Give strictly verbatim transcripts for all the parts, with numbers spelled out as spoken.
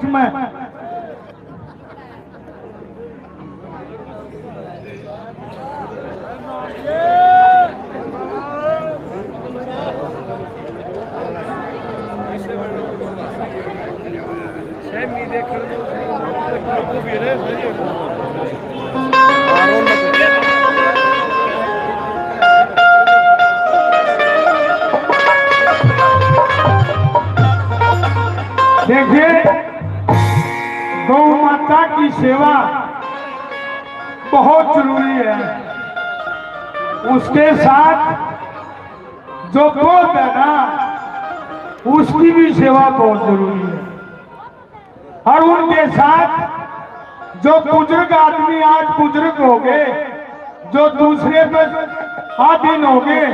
में। देखिए, गौ माता की सेवा बहुत जरूरी है। उसके साथ जो पौध है ना, उसकी भी सेवा बहुत जरूरी है। और उनके साथ जो बुजुर्ग आदमी आज बुजुर्ग हो गए, जो दूसरे पर अधीन हो गए,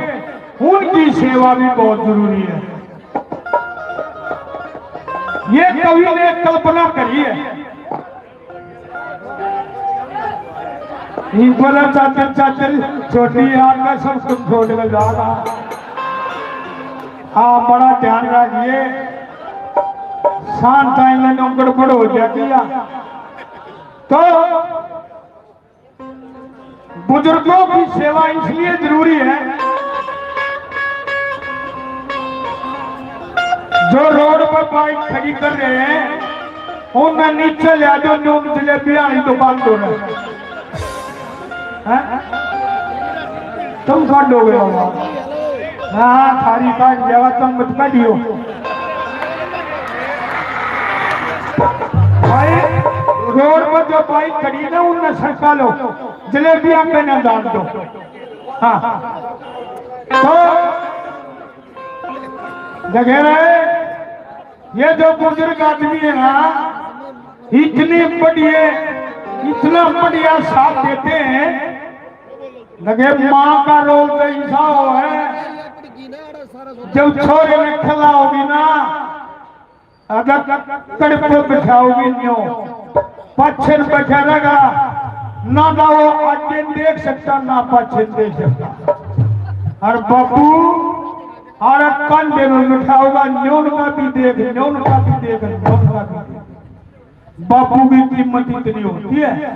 उनकी सेवा भी बहुत जरूरी है। ये कवि ने कल्पना करी है। ऊपर चादर, चादर छोटी आग का सब कुछ छोड़ के जाना। हाँ, बड़ा ध्यान रखिए, शांत आइलैंड में गड़बड़ हो जाती है। तो बुजुर्गों की सेवा इसलिए जरूरी है, जो रोड पर बाइक खड़ी कर रहे हैं, उन्हें नीचे ले आ जाओ, जो जलेबी वाली दुकान दो रहे हैं। तुम खंड हो गए हो। हाँ, थारी काट जावा, तुम मत काटियो। भाई, रोड पर जो बाइक खड़ी ना, उनने सरका लो, जलेबियां पे ना डाल दो। हाँ, तो लगे रहे। ये जो बुजुर्ग आदमी है ना, इतने बढ़िया, इतना बढ़िया साथ देते हैं। लगे माँ का रोल तो ऐसा हो है, जब छोरे में खिलाओगी ना, अगर कड़ पे बिठाओगी न्यो, पाछे बैठा रहेगा, ना तो वो आगे देख सकता, ना पाछे देख सकता। और बाबू, और कंधे में बिठाओगा, न्योन का भी देख, न्योन का भी देख, न्योन का भी देख। बापू की कीमत इतनी होती है।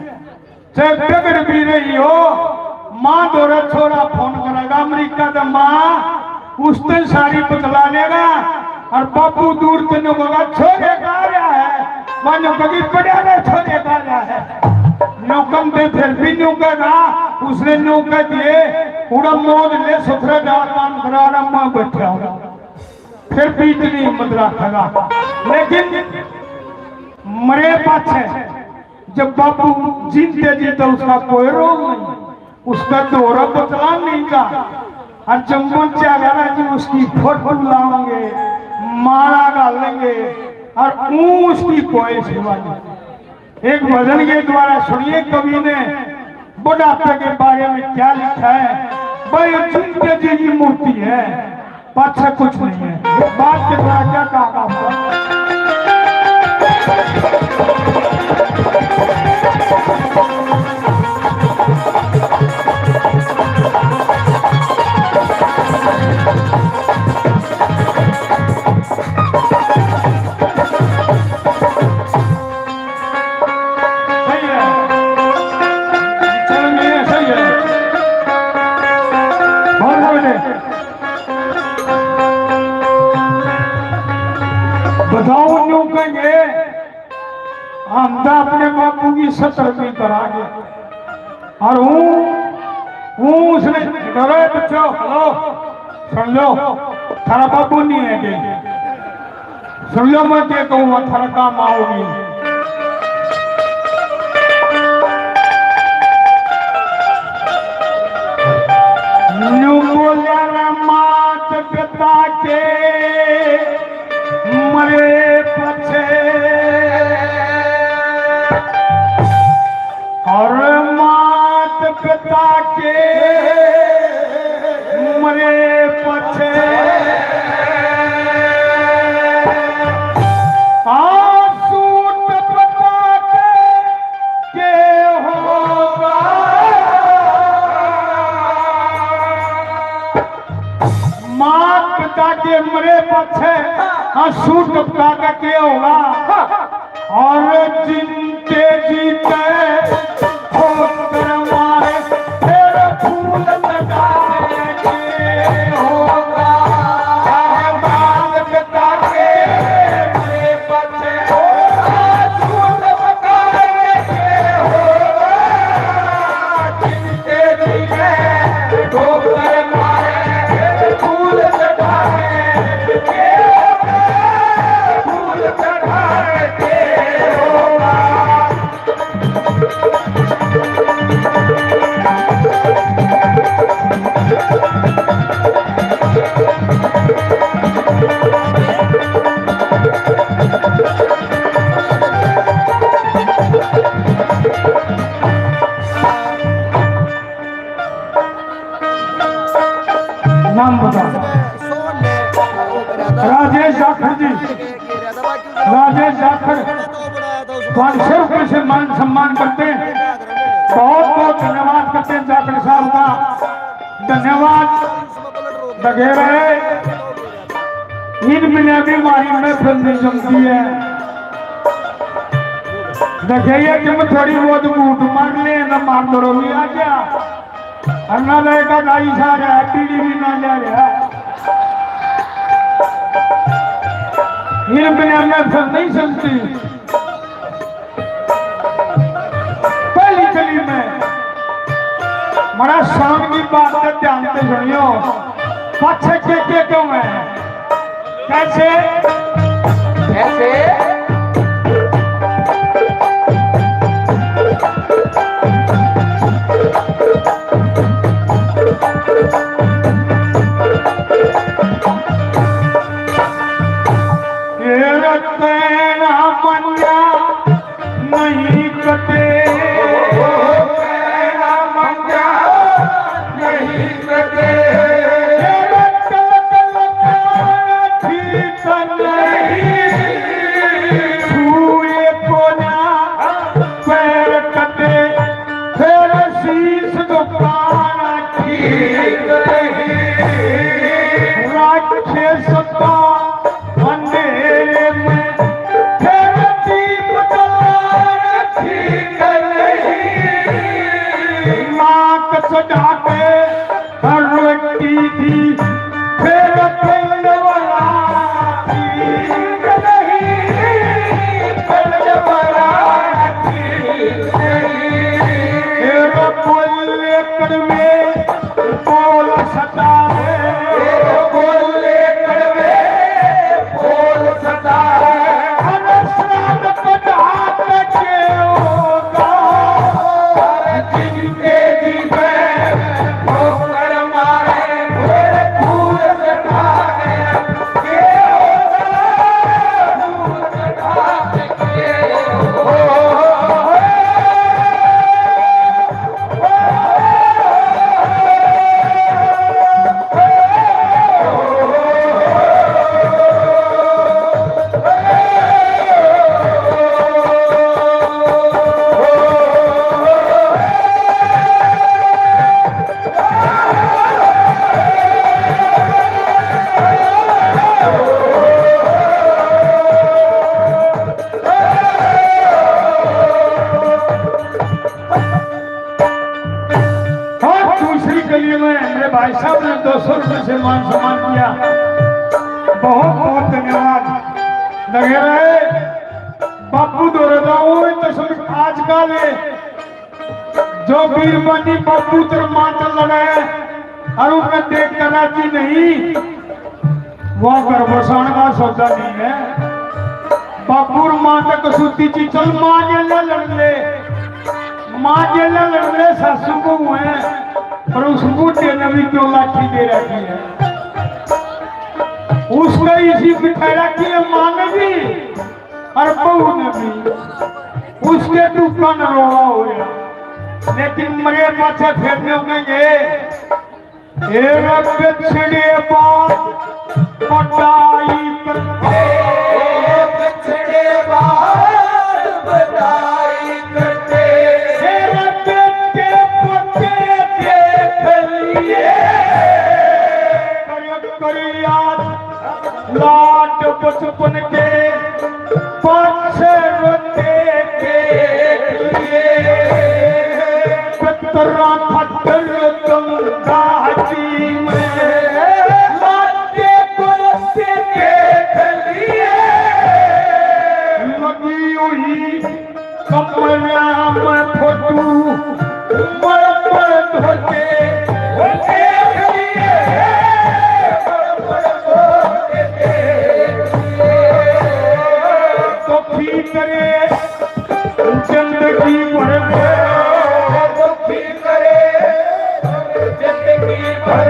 चाहे बिगड़ भी रही हो, माँ धोरे छोरा फोन करेगा अमेरिका से, माँ, उस दिन सारी बतला लेगा। और बापू दूर से न्यू कहेगा, "छोरे कहाँ रहा है?" माँ न्यू कहेगी, "पड़ा रहे, छोरे कहाँ रहा है?" न्यू कम दे, फिर भी न्यू कहेगा, उसने न्यू कह दिए, "उड़ा मौज ले, सुथरे जा काम करा, उड़ा मैं बैठा हूँ।" फिर भी इतनी हिम्मत रखेगा। लेकिन मरे पाछे जब बापू जीते जी तो उसका कोई रोल नहीं, उसका दोहरा बतला नहीं था। और जब मर जाएगा ना जी, उसकी फोटो लाओगे, माला डालेंगे और ऊं उसकी कोई सेवा नहीं। एक भजन के द्वारा सुनिए, कवि ने बुढ़ापे के बारे में क्या लिखा है। भाई, जीते जी की मूर्ति है, पाछे कुछ नहीं है। बात के द्वारा क्या कहा आपको? सही है। चल, ये सही है। बहुत बढ़िया। बताओ, न्यू कहेंगे, हम तो अपने बापू की सत्तर भी करांगे। और हूँ, हूँ उसने, "अरे बच्चों, हेलो, सुन लो, थारा बापू नहीं है के? सुन लो, मैं क्या कहूँगा, थारा काम आओगी।" न्यू बोलिया रे मात पिता के मरे पछे, और मात पिता के मरे पछे आंसू टपका के के होगा। माँ पिता के मरे पाछे आंसू टपका के के होगा? और जिनते जीते ठोकर मारे, फिर फूल सजाने के होगा। आवाज ताके मरे बचे होगा, फूल सजाने के होगा। जिनते जीते ठोकर मारे, फिर फूल सजाने के होगा। फूल चढ़ा के होगा। नाम बता। राजेश जाखड़ जी, राजेश जाखड़, पाँच सौ रुपये से मान सम्मान करते हैं। बहुत बहुत धन्यवाद करते हैं जाखड़ साहब का, धन्यवाद। बघेरे, इन बिना भी हमारी महफिल नहीं जमती है। देखे, ये कि मैं थोड़ी बहुत घूट मार ले ना, मार दरो भी आ गया। अन्ना लड़का गाई सा रहा है, बीड़ी भी ना ले रहा है। इन बिना महफिल नहीं जमती। पहली कली में मरा शाम की बात का ध्यान से सुनियो, पाछे के के क्यों है, कैसे? कैसे? तेरा तेरा मन्या नहीं कटे, तेरा मन्या नहीं कटे। तेरा कल कल ठीक नहीं, छुए कोना पैर कटे, फिर शीश झुकाना ठीक नहीं। राखे सत्ता अंधेरे में, फिर दीप जलाना ठीक नहीं। नाक सजा के रोटी दी, फिर पिंड वाला ठीक नहीं, पिंड वाला ठीक नहीं। फिर बोले कड़वे बोल सदा है, फिर बोले कड़वे बोल सदा है। हर श्राद्ध पदार्थ के होगा, हर जिनके जी में ठोकर मारे, फिर फूल चढ़ाए। और दूसरी गली में मेरे भाई साहब ने दो सौ रुपये से मान सम्मान किया। बहुत बहुत धन्यवाद। लगे रहे बापू दौरे जाओ तो सब आजकल जो बीरबानी बापू तेरे मां चल रहा है और उन्हें देख कर राजी नहीं, वो घर बसाने का सौदा नहीं है। बापू और मां तक कसूती ची चल मां गेले लड़ ले, मां गेले लड़ ले, सासू बहू है, पर उस बूढ़े ने भी क्यों लाठी दे रखी है। उसको इसी बिठा रखी है मां ने भी और बहू ने भी। उसके दुखा न रोला हो गया, लेकिन मरे पाछे फिर भी कहेंगे, "ए बिछड़े बाद बधाई करते, ए बिछड़े बाद बधाई करते, तेरे बेटे पोते देख लिए, कर, कर याद लाड बचपन के, पाछे रोज कमरा में फोटू मर मर धोते, धोते, तो फिक्रे जिंदगी भर, तो फिक्रे जिंदगी भर,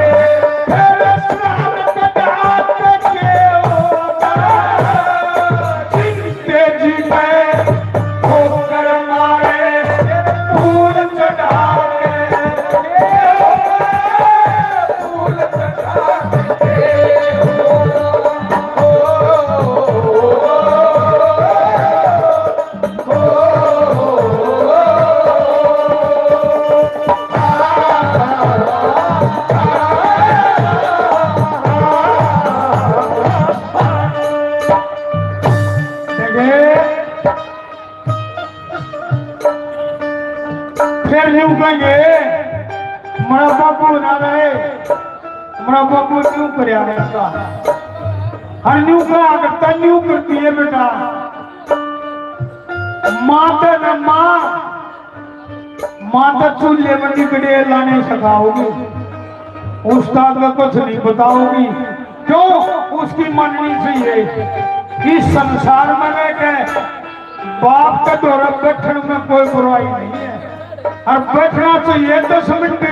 तेरे साथ कटा के होता। तेजी में ठोकर मारे, फूल चढ़ा के, फूल चढ़ा के। फिर न्यू कहेंगे, "मरा बाबू ना रहे, मरा बाबू न्यू करया रहता।" हर न्यू कहा करता, "न्यू करती है बेटा, माँ तो ना माँ, माँ तो चूल्हे में निकड़े लाने सिखाओगी, उस्ताद का कुछ नहीं बताओगी।" क्यों? उसकी माननी चाहिए। इस संसार में रह के बाप के धोरे बैठण में कोई बुराई नहीं है, और बैठना चाहिए दस मिनट।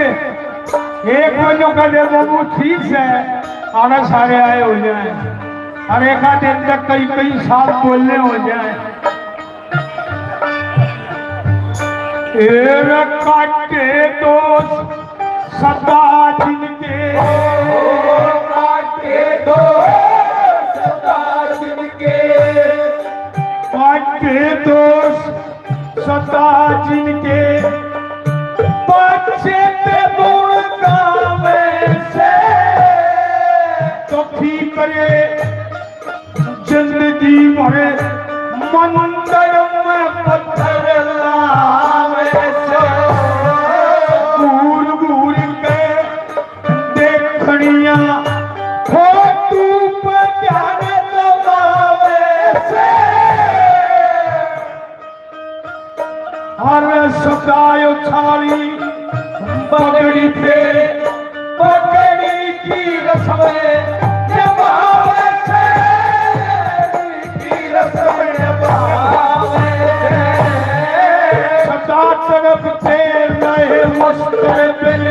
एक बजो का दे बाबू, ठीक है, आने सारे आए हो जाए, और एक आध दिन तक कई कई साल बोलने हो जाए। ए रे काटे दोष सदा जिनके, ओ काटे दोष सदा जिनके, काटे दोष सदा जिनके, बच्चे ते गुण गावे से, तो फिक्रे जिंदगी भर मंदिर में पत्थर लावे से, घूर घूर के देखनिया फोटू पे ध्यान दबावे से। हर सदा उछाली पगड़ी पे, पगड़ी की रस्म निभावे से, की रस्म निभावे से। सदा तड़पते रहे मुस्तरबिन, ए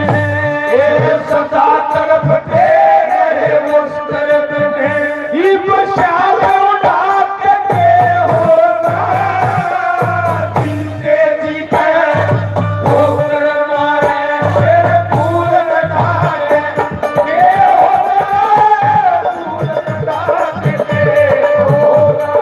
सदा तड़पते रहे मुस्तरबिन। इब शाल उठा के होगा जिनके जी पे ठोकर मारे, फिर फूल कटाए। ये होगा फूल कटा के होगा।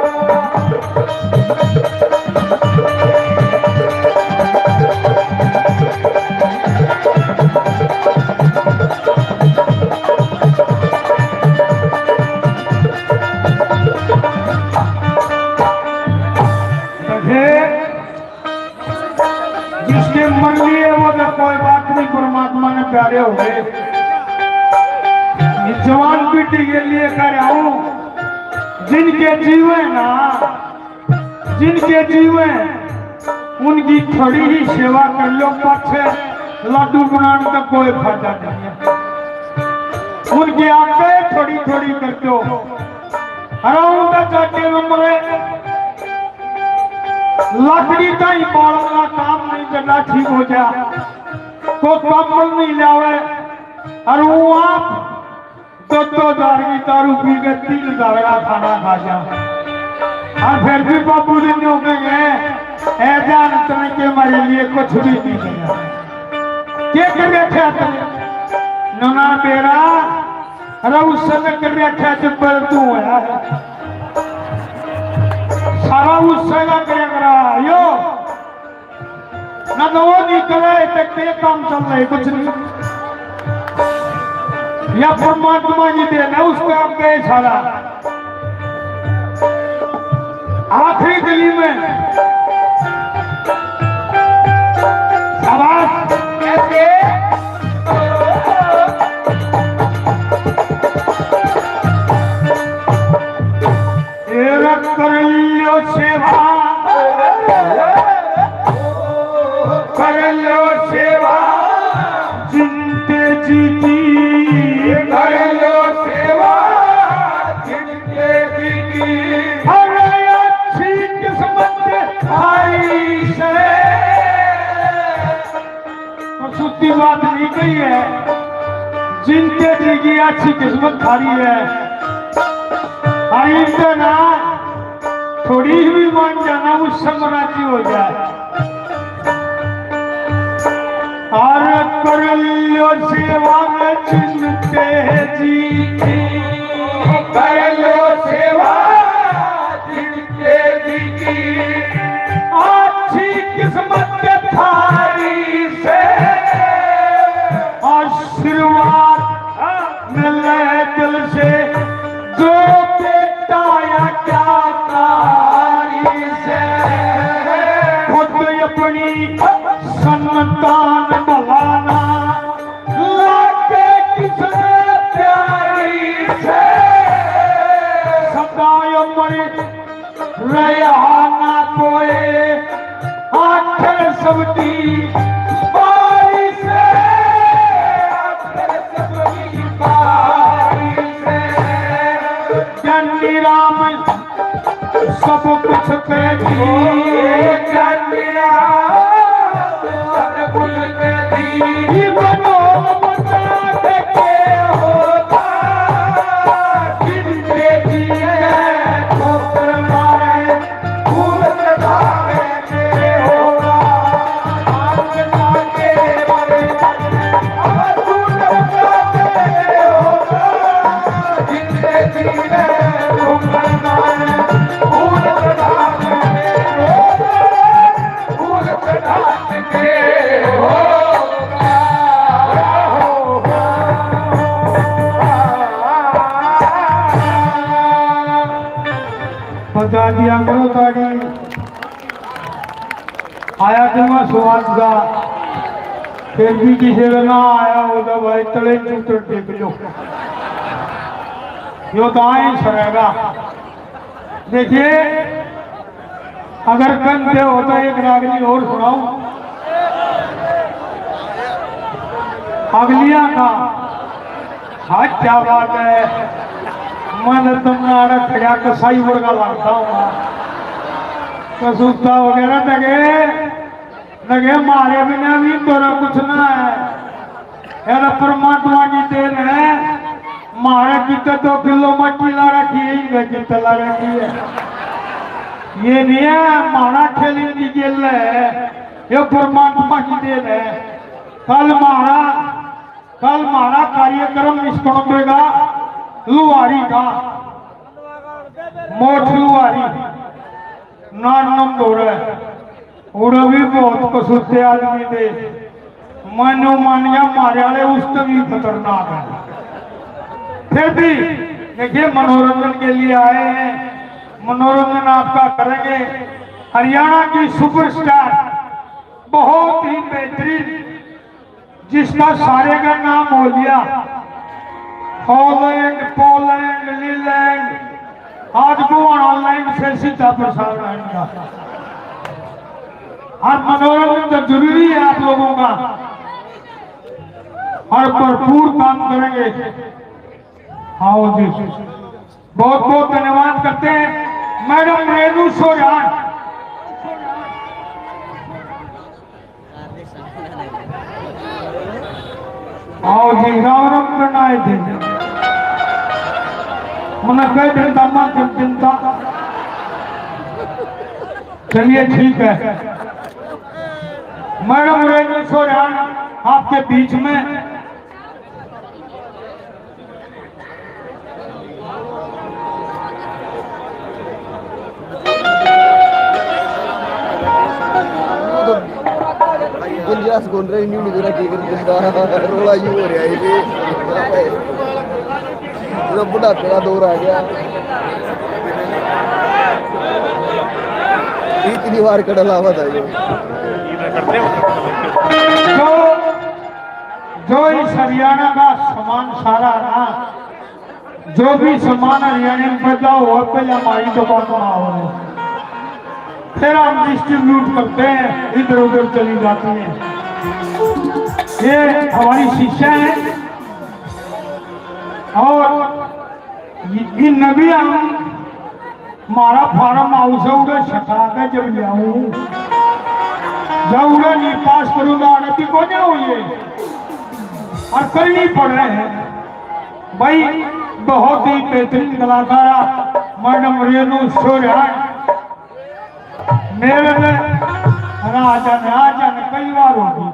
देखे, जिसके मर लिए वो तो कोई बात नहीं, परमात्मा ने प्यारे हो गए। ये जवान पीढ़ी के लिए कह रहा हूँ, जिनके जीवे ना, जिनके जीवे, उनकी थोड़ी ही सेवा कर लो, पाछे लाडू बनाने का कोई फायदा नहीं है। उनके आगे थोड़ी थोड़ी कर दो। हराम का जाके न मरे, लकड़ी का ही बालन का काम नहीं करना, ठीक हो जा, को कामल नहीं लावे, और वो आप दो दो हजार की दारू पी के तीन हजार का खाना खा जा, और फिर भी बाबू जी न्यू कहेंगे, "ए जान, तने के मेरे लिए कुछ भी नहीं किया।" के कर रखे तने? नना बेरा, अरे उससे तो कर रखे, जब तू होया है। सारा उससे का करे करा, यो। ना तो वो नहीं करे, तो के काम चल रहे, कुछ नहीं। या परमात्मा जी देना, उसको आप गए सारा। आखिरी गली में। शाबाश। कैसे? ए रख कर लियो सेवा। बात नहीं कही है, जिनके जी की अच्छी किस्मत थारी है। और इनके ना थोड़ी भी मान जाना, उस समय राजी हो जाए। और कर लो सेवा में जिनके जी की, कर लो सेवा जिनके जी की, अच्छी किस्मत थारी से आशीर्वाद मिले दिल से, जो बेटा या क्या कारी से, खुद अपनी संतान भलाना लागे किसने प्यारी से, सदा अमर रहा ना कोई आखिर सबकी बारी से, आखिर सबकी बारी से। ज्ञानी राम सब कुछ पे दी, ज्ञानी राम सब कुछ पे दी। ये बनो बता के होता, जिनके जी है ठोकर मारे। बजा दिया करो ताड़ी। आया तो मैं स्वाद का, फिर भी किसी का ना आया हो तो भाई तले चूतर देख लो, यो तो आए सरेगा। देखिए, अगर कंधे हो तो एक रागनी और सुनाऊं अगलिया का। हाँ, क्या बात है। मन तुम आड़ा खड़ा कसाई वर्गा लगता हूँ। कसूता वगैरह लगे, लगे मारे बिना भी तोरा कुछ ना है। यार, परमात्मा की देन है। मारे कितने दो किलो मट्टी ला रखी है, इनके कितने ला रखी है। ये नहीं है मारा खेली की गेल है, ये परमात्मा की देन है। कल मारा कल म्हारा कार्यक्रम निष्पणबेगा लुहारी का, मोठ लुहारी, नानम धोरे, उड़े भी बहुत कसूते आदमी थे। मैंने मान गया, मारे वाले उससे भी खतरनाक है। फिर भी देखिए, मनोरंजन के लिए आए हैं, मनोरंजन आपका करेंगे। हरियाणा की सुपरस्टार, बहुत ही बेहतरीन, जिसका सारे का नाम हो लिया, हॉलैंड, पोलैंड, लीलैंड, आज को ऑनलाइन से सीधा प्रसारण आएगा। और मनोरंजन तो जरूरी है आप लोगों का, और भरपूर काम करेंगे। आओ जी, बहुत बहुत धन्यवाद करते हैं मैडम रेनू सोयान। आओ जी, राम राम करना आए थे। उन्हें कह देता, माँ कर देता। चलिए, ठीक है, मैडम रेनू सोयान आपके बीच में। गुंजाश कौन रही, न्यू मेरा की कर देता, रोला यू हो रहा है ये। तो बुढ़ापे का दौर आ गया, इतनी बार कड़ा लावा था ये। तो जो इस हरियाणा का सामान सारा ना, जो भी सामान हरियाणा में पैदा हुआ, पहले हमारी दुकान में आवे, फिर हम डिस्ट्रीब्यूट करते हैं, इधर उधर चली जाती है। ये हमारी शिक्षा है। और इन नबी हम म्हारा फार्म हाउस है, उड़े सटा के जब लियाऊं, जाऊंगा नहीं, पास करूंगा, अड़ती को ना हुई है। और करनी पड़ रहे हैं भाई। बहुत ही बेहतरीन कलाकारा मैडम रेनू सोरेन। मेरे में राजन, राजन कई बार होगी।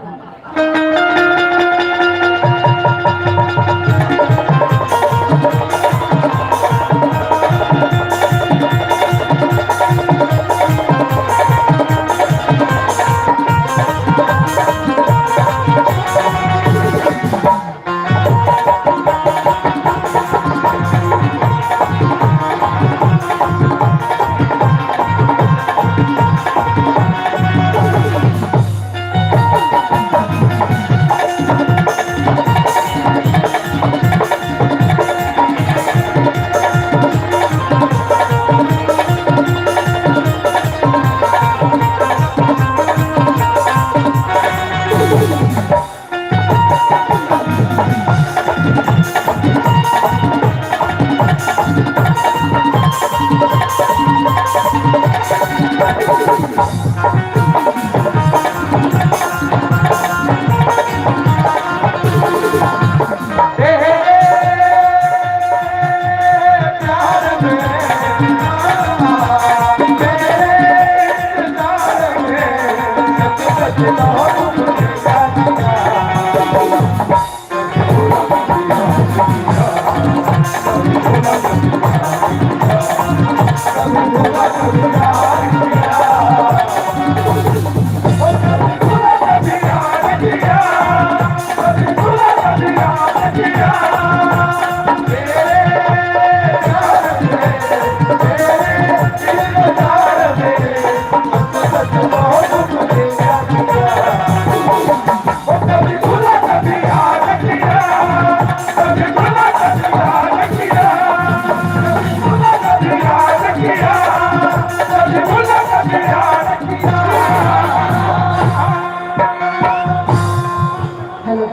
हेलो,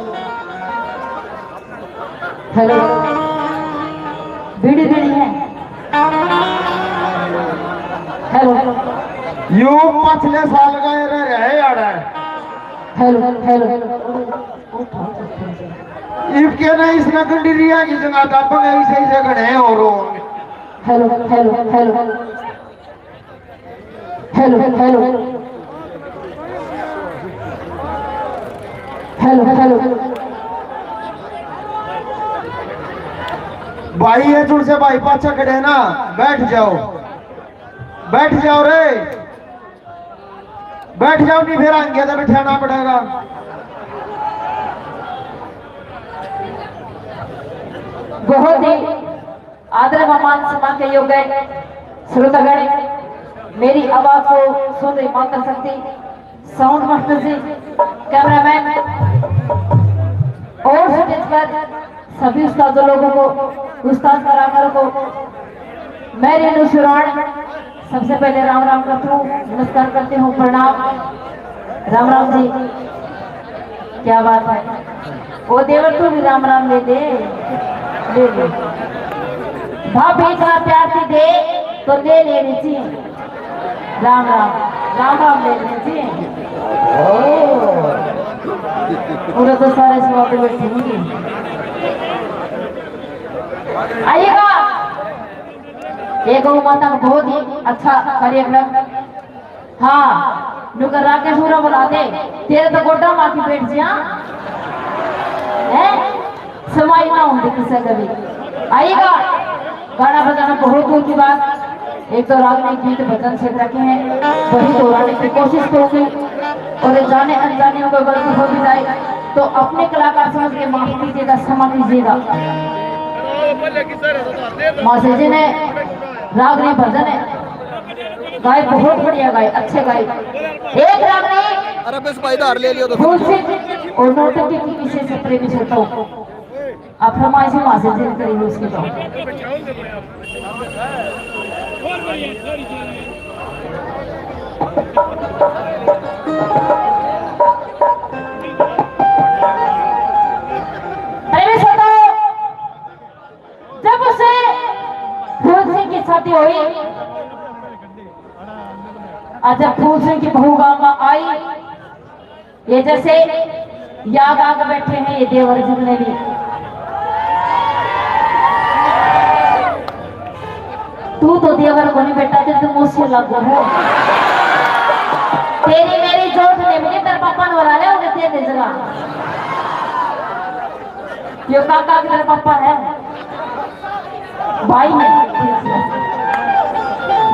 हेलो, बीड़ी देनी है। हेलो, यो पिछले साल का ये रह रहे यार है। हेलो, हेलो, इबके ना इसने गंडीरिया की जगह दाबा गई सही जगह है और hello, hello, hello. Hello, hello, hello, hello. भाई, ये जुड़ से भाई पाछा खड़े हैं ना, बैठ जाओ, बैठ जाओ रे, बैठ जाओ, नहीं फिर आगे तो बिठाना पड़ेगा। बहुत ही आदर व मान सम्मान के योग्य श्रोतागण, मेरी आवाज को सुन रही माता शक्ति, साउंड मास्टर जी, कैमरामैन और स्टेज पर सभी उस्ताद लोगों को, उस्ताद कलाकारों को, मैं रेनू सोरेन सबसे पहले राम राम करती हूँ, नमस्कार करती हूँ, प्रणाम। राम राम जी, क्या बात है। ओ देवर, तू भी राम राम ले ले, ले ले। भाभी इतना प्यार सी दे तो ले लेनी चाहिए। राम राम, राम राम ले लेनी चाहिए। पूरे तो सारे सुबह पे बैठे होंगे। आइएगा। ये गौ माता का बहुत ही अच्छा कार्यक्रम। हाँ, नुकर राकेश पूरा बुला दे, तेरे तो गोड्डा मार के बैठ जा। हैं? समाई ना होंगे किसी का भी। आइएगा, गाना बजाना बहुत दूर की बात। एक तो रागनी गीत भजन क्षेत्र के हैं, वही दोहराने की कोशिश करूंगी। और जाने अनजाने में कोई गलती हो भी जाए तो अपने कलाकार समझ के माफ कीजिएगा, क्षमा कीजिएगा। मासी जी ने रागनी भजन है गाए, बहुत बढ़िया गाए, अच्छे गाए। एक रागनी अरे बस भाई धार ले लियो तो। फूल से और नौटंकी की विशेष प्रेमी श्रोताओं। आप फरमाइश मासी जी करेंगे उसकी तो। प्रेमी श्रोताओं, जब उसे फूल सिंह की शादी हुई और जब फूल सिंह की बहू गांव में आई ये जैसे याद आके बैठे हैं ये देवर जितने भी। तू तो देवर को नहीं बेटा, तेरे तो मौसी लागो है। तेरी मेरी जोट ने मुझे तेरे पापा ने बुला ले, उन्हें दे दे जगह। यो काका किधर पापा है? भाई है।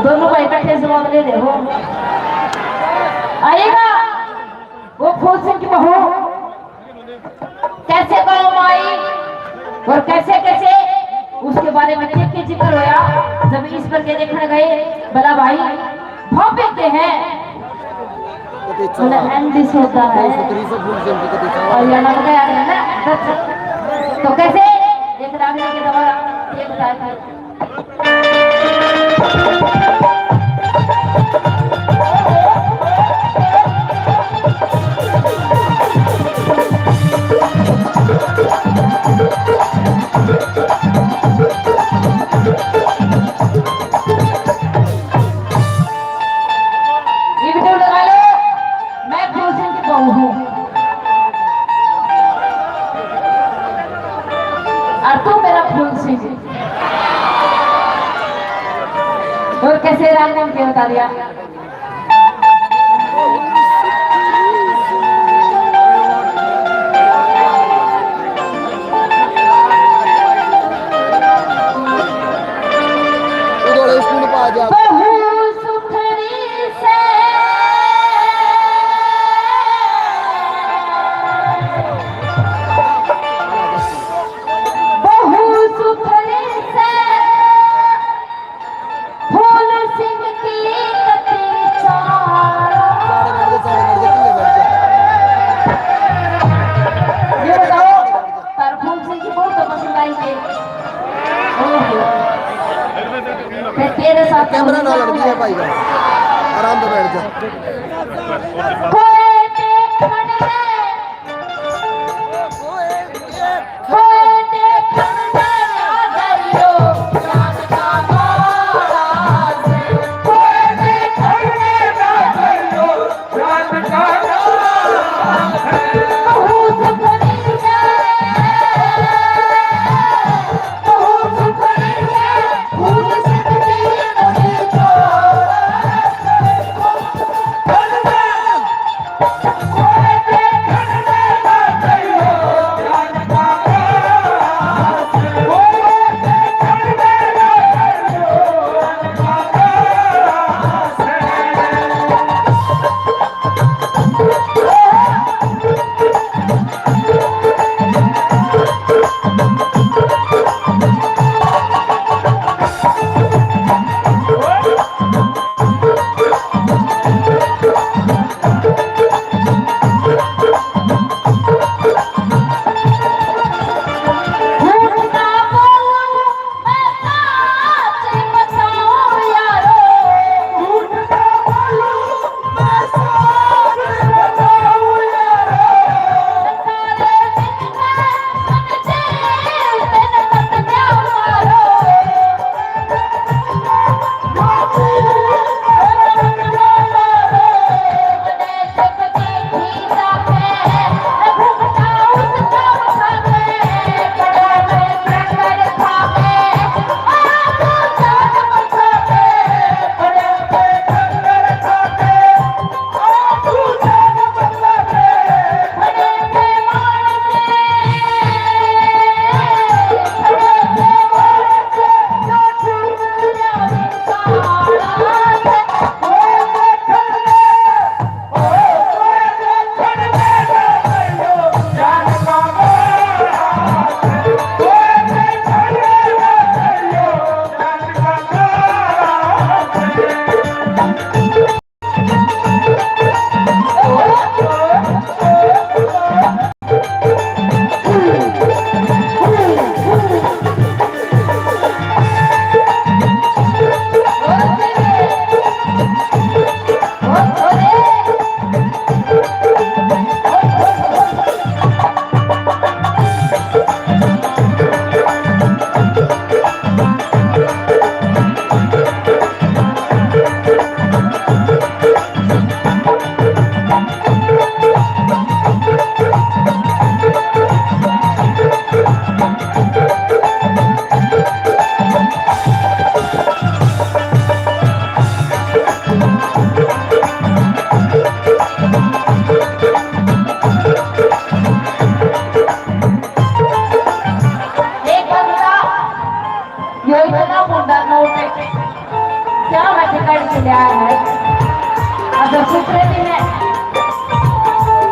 दोनों भाई इकट्ठे जवाब ले ले हो। आएगा वो फूल सिंह की बहू कैसे गाँव में आई और कैसे कैसे उसके बारे में क्या क्या जिक्र होया। जब इस पर के देखने गए, भला भाई भापे के हैं। बोले, "एंडी सोता है।" और ये लग गया है ना, तो कैसे एक रागनी के द्वारा ये बताया था। ये वीडियो लगा लो, मैं फूल सिंह की बहू हूँ और तू मेरा फूल सिंह। और कैसे राम नाम के बता दिया। उधर स्कूल पे आ जा। बहू सुथरी से, बहू सुथरी से, फूल सिंह की कती चाल। ये बताओ, तार फूल सिंह की बहुत पसंद आई है। ओहो। फिर तेरे साथ कैमरा ना लड़ दिया भाई का। आराम से बैठ जा। कोई देखण दे।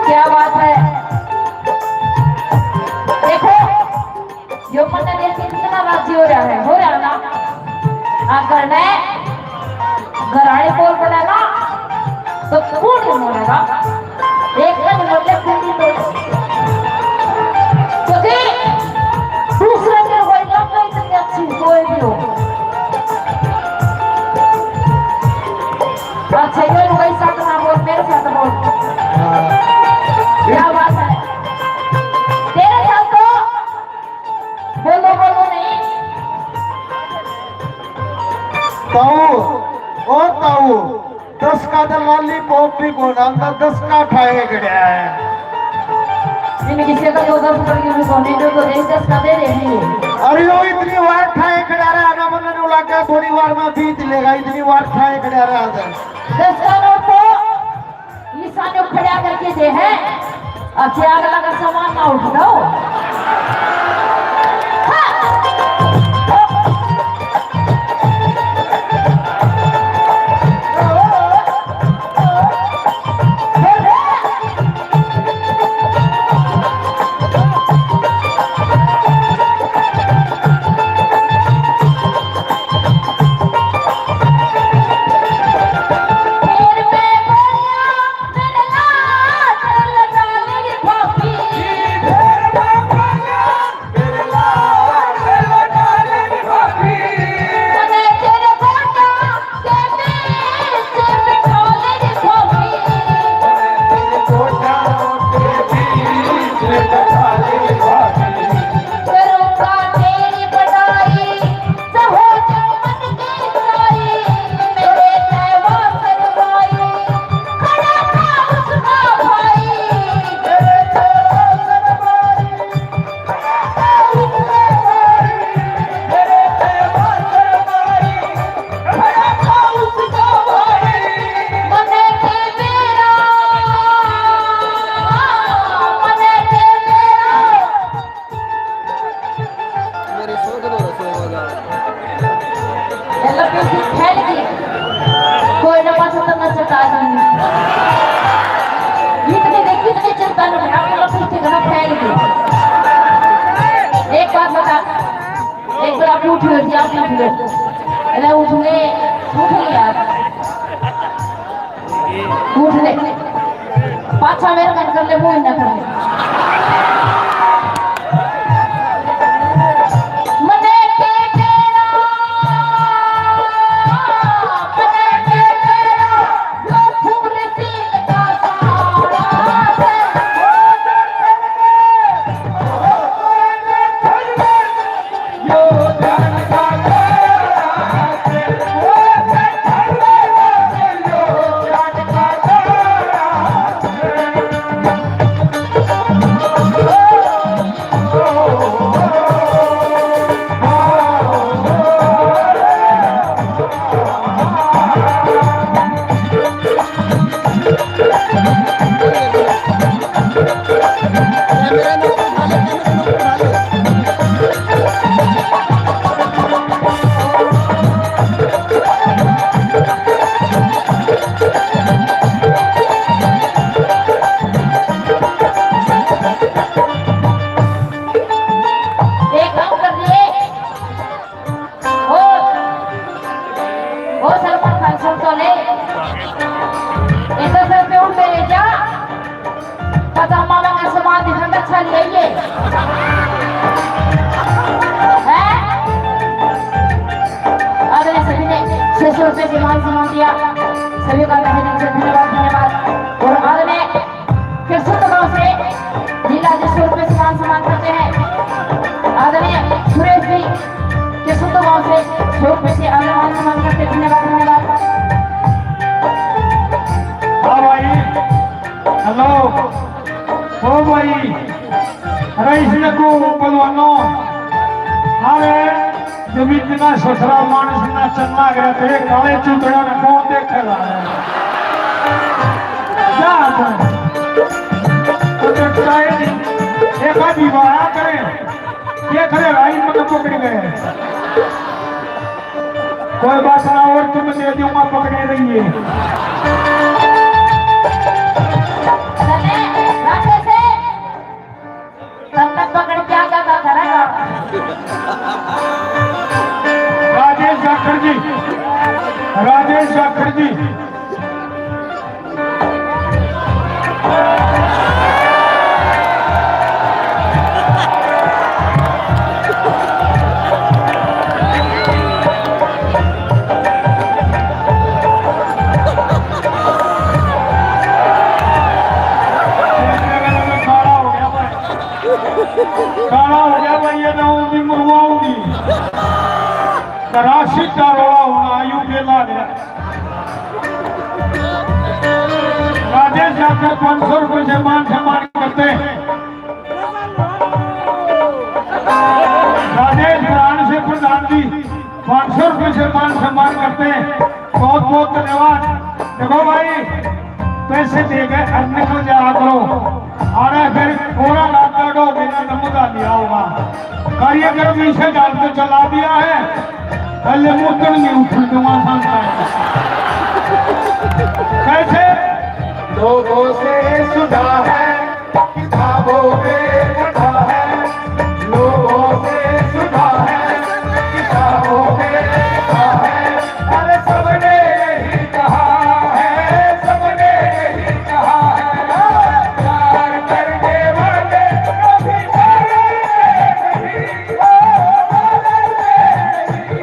क्या बात है। देखो, यो मन्ने देख के कितना राजी हो रहा है, हो रहा ना? अगर ने घर आले बोल पड़ा ना, तो कौन ही बोलेगा? एक का नहीं बोले, कौन ही बोले? क्योंकि दूसरे के कोई लग नहीं सकती अच्छी, कोई भी हो। अच्छा, ये लुगाई साथ ना बोल, मेरे साथ बोल। हाँ। क्या बात है? तेरे साथ तो बोलो, बोलो नहीं। ताऊ, ओ ताऊ, दस का तो लॉलीपॉप भी कौन आंदा, दस का खाए खड़ा है। इन किसी का दो दस रुपये की भी कोनी, जो तो दे, दस का दे दे नहीं। अरे, वो इतनी बार खाए खड़ा रहा ना, मन नु लगा थोड़ी बार में बीत लेगा, इतनी बार खाए खड़ा रहा था। दस का नोट तो निशाने खड़ा करके दे है, अब से अगला का सामान ना उठाओ। हाँ। मेरी सोच लो रसोई बाजार। ये लकड़ी की फैल गई। कोई ना, पास तो मैं चटा दूंगी। इतनी देखी, इतनी चिंता न करो, आपको लकड़ी की घना फैल गई। एक बात बता, एक बार आप उठ लो जी, आप उठ लो। अरे उठ ले, उठ ले यार। उठ ले। पाछा मेरे मन कर ले, वो ही ना कर ले। मने के तेरा, मने के तेरा, यो फूल सील का सारा है। एक काम कर ले। ओ, ओ सरपंच भाई, सुन तो ले। इधर सर पे उठ ले जा। पता मामा का सामान दिखा, अच्छा ले आइए। हैं? आदरणीय सभी ने छह सौ रुपए के मान सम्मान दिया, सभी का तहे दिल से धन्यवाद, धन्यवाद। और आदरणीय कृष्ण गांव से जिला जी सौ रुपए से मान सम्मान करते हैं। आदरणीय सुरेश जी कृष्ण गांव से सौ रुपए से आगे मान सम्मान करते हैं। धन्यवाद, धन्यवाद। हाँ भाई, हेलो, ओ भाई, अरे इसने को पहलवानो, अरे जब इतना ससुरा मानस ना चलना गया तो ये काले चूतड़ा ने कौन देखेगा? क्या आता है? तो देखता ही नहीं। एक आधी बार आ करे, ये खड़े भाई मत पकड़ गए। कोई बात ना, और तुम दे दूंगा, पकड़े रहिए। काला हो गया भाई, ये ना होगी, मरवाऊंगी। राशि का रोला होना, आयु के लाग रहा। राजेश जाकर पाँच सौ रुपए से मान सम्मान करते हैं। राजेश ब्रांड से प्रधान जी पाँच सौ रुपए से मान सम्मान करते हैं। बहुत बहुत धन्यवाद। देखो भाई, पैसे दे के और निकल जाया करो। अरे फिर कोरा लाता हो, बिना नमूदा लिया होगा। कार्यक्रम इसे जान के चला दिया है, पहले मुद्दन नहीं उठने दूंगा, शांत है। कैसे? लोगों से सुना है, किताबों में पढ़ा है, लोगों से सुना है, किताबों में पढ़ा है। अरे सबने यही कहा है, सबने यही कहा है, प्यार करने वाले कभी डरते नहीं, ओ डरते नहीं।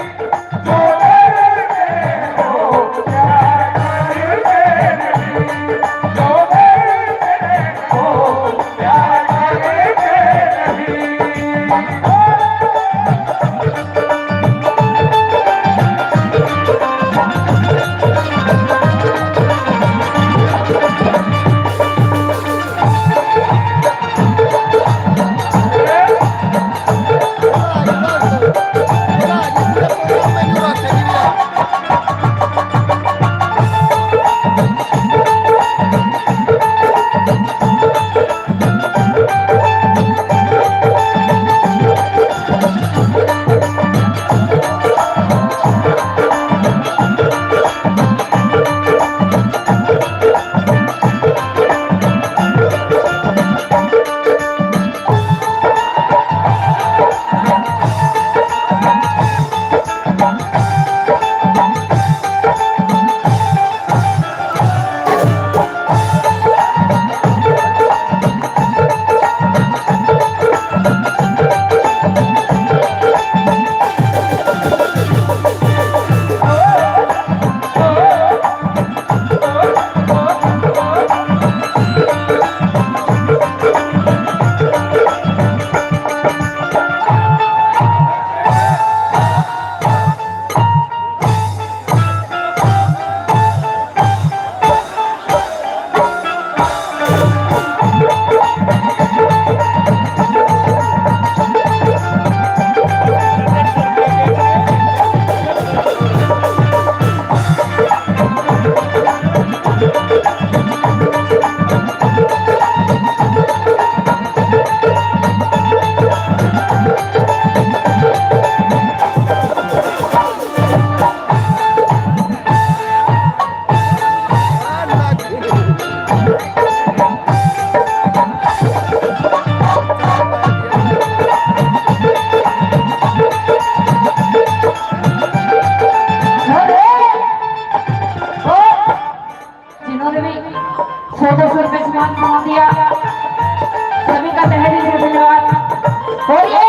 जिन्होंने भी सौ दो सौ रुपए सामान पहुंचा दिया, सभी का तहे दिल से धन्यवाद। और ये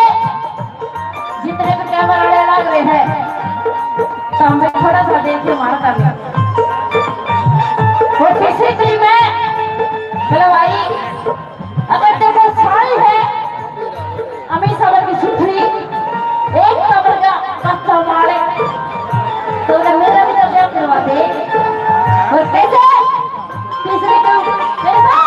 जितने भी कैमरा वाले लग रहे हैं, तो हमें थोड़ा सा देख के मारता भी। और तीसरी टीम है, चलो भाई, अगर देखो सारी है, अमीर साहब की सुथरी, एक कमर का कच्चा माल है, तो उन्हें मेरा भी तो ब्याह करवा दे। और कैसे? तीसरे को, कैसा?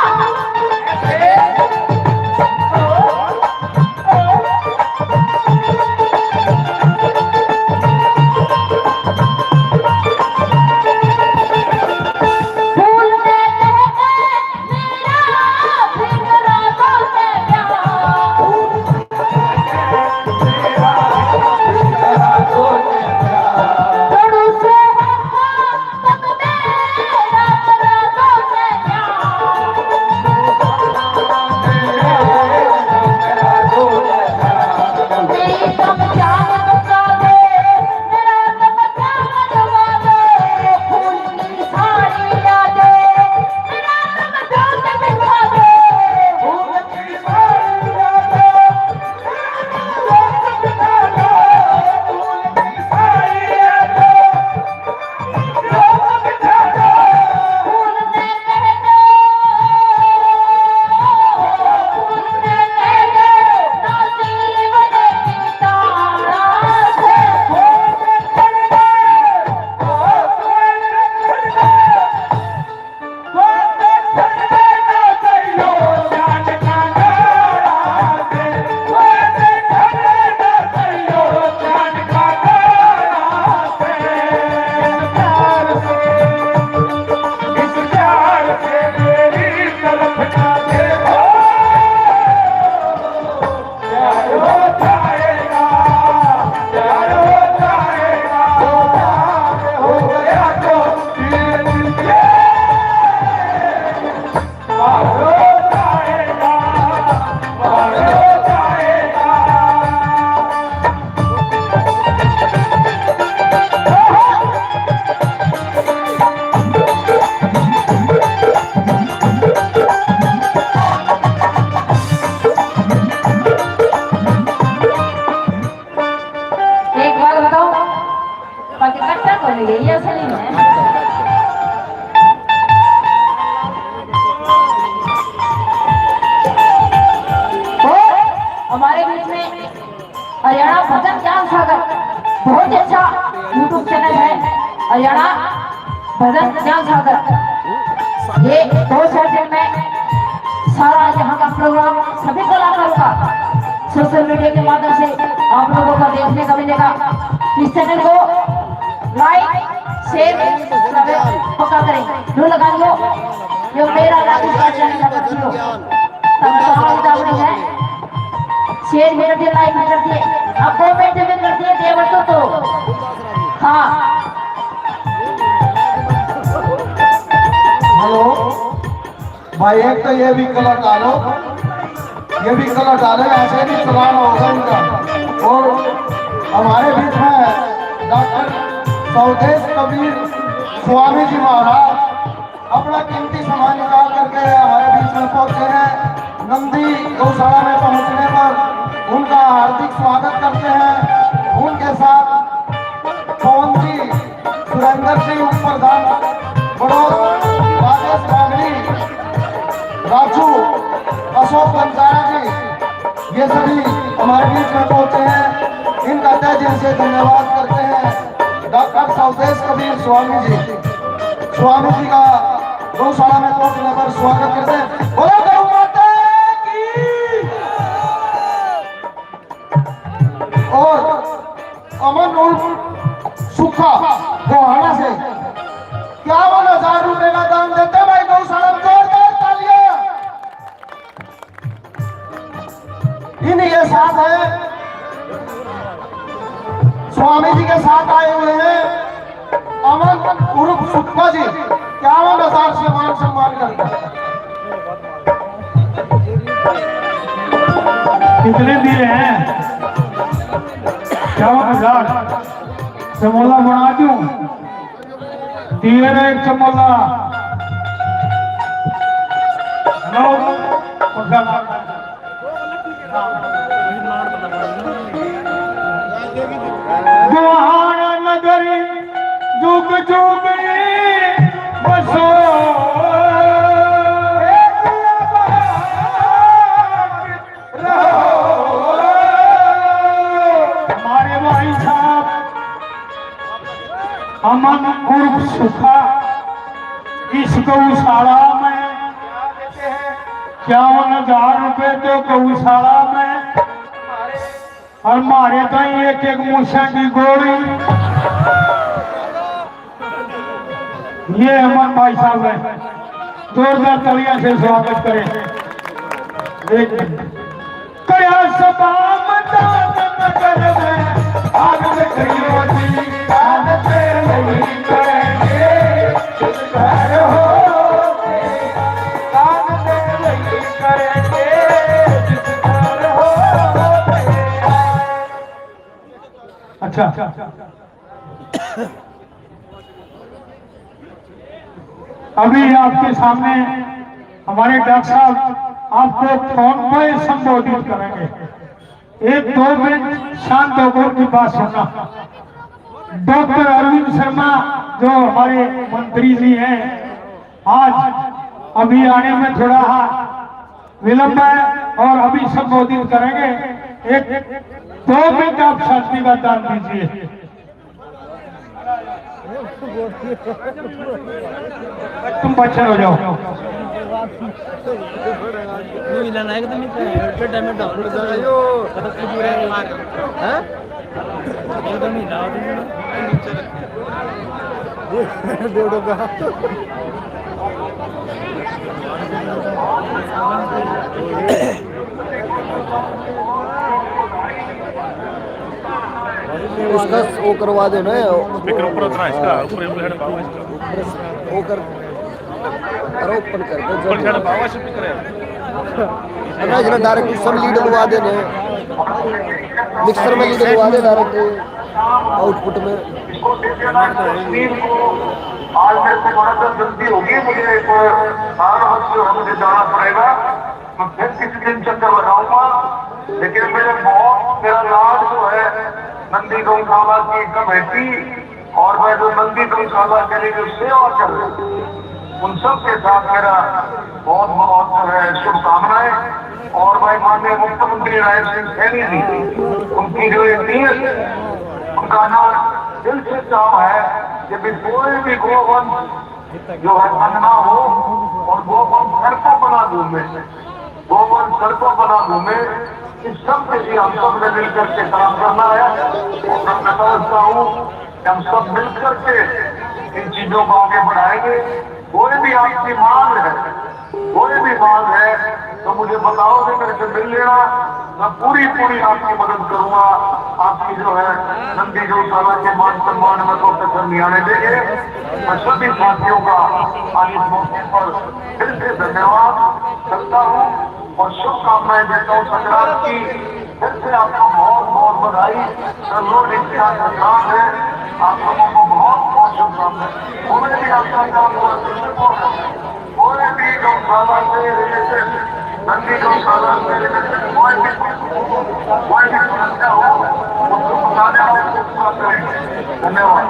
भजन ज्ञान सागर, बहुत ही अच्छा YouTube चैनल है हरियाणा भजन ज्ञान सागर। ये दो चार दिन में सारा यहाँ का प्रोग्राम सभी कलाकारों का सोशल मीडिया के माध्यम से आप लोगों का देखने का मिलेगा। इस चैनल को लाइक, शेयर, सब्सक्राइब पक्का करें। लो लगा लो, ये मेरा राजू का चैनल है, पकड़ लो। तब तो हमारी दाम नहीं है। शेयर भी कर दिए, लाइक भी कर दिए, अब कमेंट भी कर दिए, देवर तो, तो। हाँ। हेलो भाई, एक तो ये भी कलर डालो, ये भी कलर डालो, ऐसे भी चलान होगा इनका। और हमारे बीच में डॉक्टर सौदेश कबीर स्वामी जी महाराज अपना कीमती समय निकाल करके हमारे बीच में पहुंचे हैं। नंदी गौशाला में पहुंचने पर उनका हार्दिक स्वागत करते हैं। उनके साथ पवन जी, सुरेंद्र सिंह उप प्रधान बड़ौर, राजेश बागड़ी, राजू, अशोक बंजारा जी, ये सभी हमारे बीच में पहुंचे हैं। इनका तहे दिल से धन्यवाद करते हैं। डॉक्टर सौदेश कबीर स्वामी जी, स्वामी जी का गौशाला में पहुंचने पर स्वागत करते हैं। बोलो गौ माता की। और अमन उर्फ सुखा गोहाना से इक्यावन हजार रुपए का दान देते हैं भाई, गौशाला में जोरदार तालियां। इन ये साथ है, स्वामी जी के साथ आए हुए हैं अमन उर्फ सुखा जी, इक्यावन हजार से मान सम्मान करते हैं। कितने दिए हैं? इक्यावन हजार। समोला बना दूं? दिए रे एक समोला। हेलो। गुहाना नगरी जुग जुग बसो। हमारे भाई साहब अमन उर्फ सुखा इस गौशाला में इक्यावन हजार रुपए तो गौशाला में और मारे ताई एक एक मूसा की गोली। ये अमन भाई साहब है, जोरदार तालियां से स्वागत करें। एक करया सभा मैदान नगर में, आज करियो जी, आज तेरे ही करेंगे, घर हो, आज तेरे ही करेंगे, घर हो। अच्छा, अभी आपके सामने हमारे डॉक्टर साहब आपको फोन पर संबोधित करेंगे। एक दो मिनट शांत होकर उनकी बात सुनना। डॉक्टर अरविंद शर्मा जो हमारे मंत्री जी हैं, आज अभी आने में थोड़ा विलंब है और अभी संबोधित करेंगे। एक दो मिनट आप शांति का दान दीजिए। तुम पीछे हो जाओ। उसका वो करवा देना है। स्पीकर ऊपर उतना है इसका, ऊपर, ऊपर हेड पाओ। वो कर, अरे ओपन कर दे, ऊपर हेड पाओ, स्पीकर है। अरे इसने डायरेक्ट उसमें लीड लगा देने, मिक्सर में लीड लगा दे डायरेक्ट आउटपुट में। आज मेरे को बड़ा सा जल्दी होगी, मुझे एक काम है, मुझे जाना पड़ेगा। मैं फिर किसी दिन चक्कर लगाऊंगा, लेकिन मेरे बहुत, मेरा लाड जो है नंदी गौशाला की कमेटी और मैं जो नंदी गौशाला के लिए जो सेवा कर रहा हूँ, उन सब के साथ मेरा बहुत बहुत जो है शुभकामनाएं। और भाई माननीय मुख्यमंत्री राय सिंह सैनी जी, उनकी जो ये नीयत, उनका ना दिल से चाह है कि भी कोई भी गोवंश जो है अंधा हो और गोवंश सड़कों पर ना घूमे, गोवंश सड़कों पर ना घूमे। इस सब के लिए हम सब ने मिल करके काम करना है। और मैं समझता हूँ कि हम सब मिल करके इन चीजों को आगे बढ़ाएंगे। कोई भी आपकी मांग है, कोई भी मांग है तो मुझे बताओ, भी मेरे से मिल लेना, मैं पूरी पूरी आपकी मदद करूंगा। आपकी जो है नंदी गौशाला के मान सम्मान में प्रोफेसर नहीं आने देंगे। मैं सभी साथियों का आज इस मौके पर फिर से धन्यवाद करता हूँ और शुभकामनाएं देता हूँ संक्रांत की। फिर से आपको बहुत बहुत बधाई। कल लोहड़ी की आज संक्रांत है, आप लोगों को बहुत बहुत शुभकामनाएं। उम्मीद है आपका काम हुआ, कोई भी गौशाला से रिलेटेड, नंदी गौशाला से रिलेटेड कोई भी, कोई भी समस्या हो, उसको बताने में कोशिश करेंगे। धन्यवाद।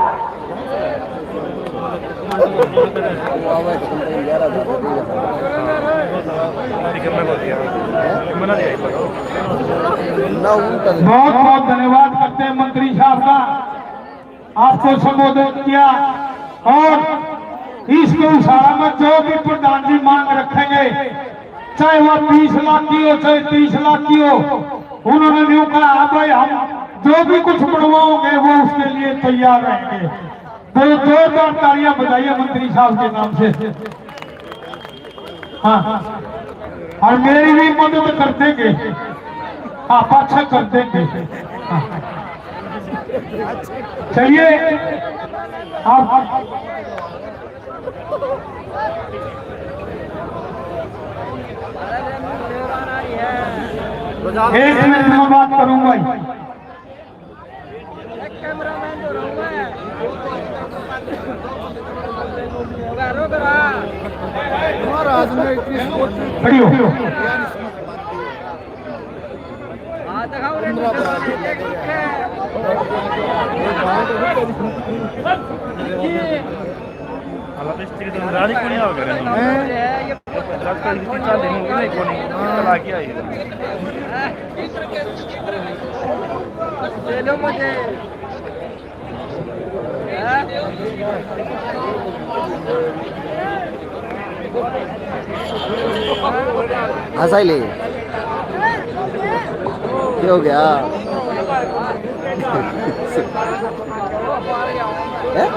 बहुत बहुत धन्यवाद करते हैं मंत्री साहब का, आपको संबोधित किया। और इस गौशाला में जो भी प्रधान जी मांग रखेंगे, चाहे वह बीस लाख की हो, चाहे तीस लाख की हो, उन्होंने न्यू कहा, "हाँ भाई, हम जो भी कुछ बनवाओगे वो उसके लिए तैयार रहेंगे।" दो जोरदार तालियां बजाइए मंत्री साहब के नाम से। हाँ, और मेरी भी मदद कर देंगे। हाँ, पाछा कर देंगे। हाँ। चलिए, आप एक मिनट में बात करूंगा। महाराज ने इतनी support की। खड़ी हो। हालात इस चीज गाड़ी को नहीं आवे करे। हैं? दस का इतनी चाल नहीं, नहीं कोनी। चला के आई। ले लो मुझे। हंसाई ले। क्या हो गया? हैं?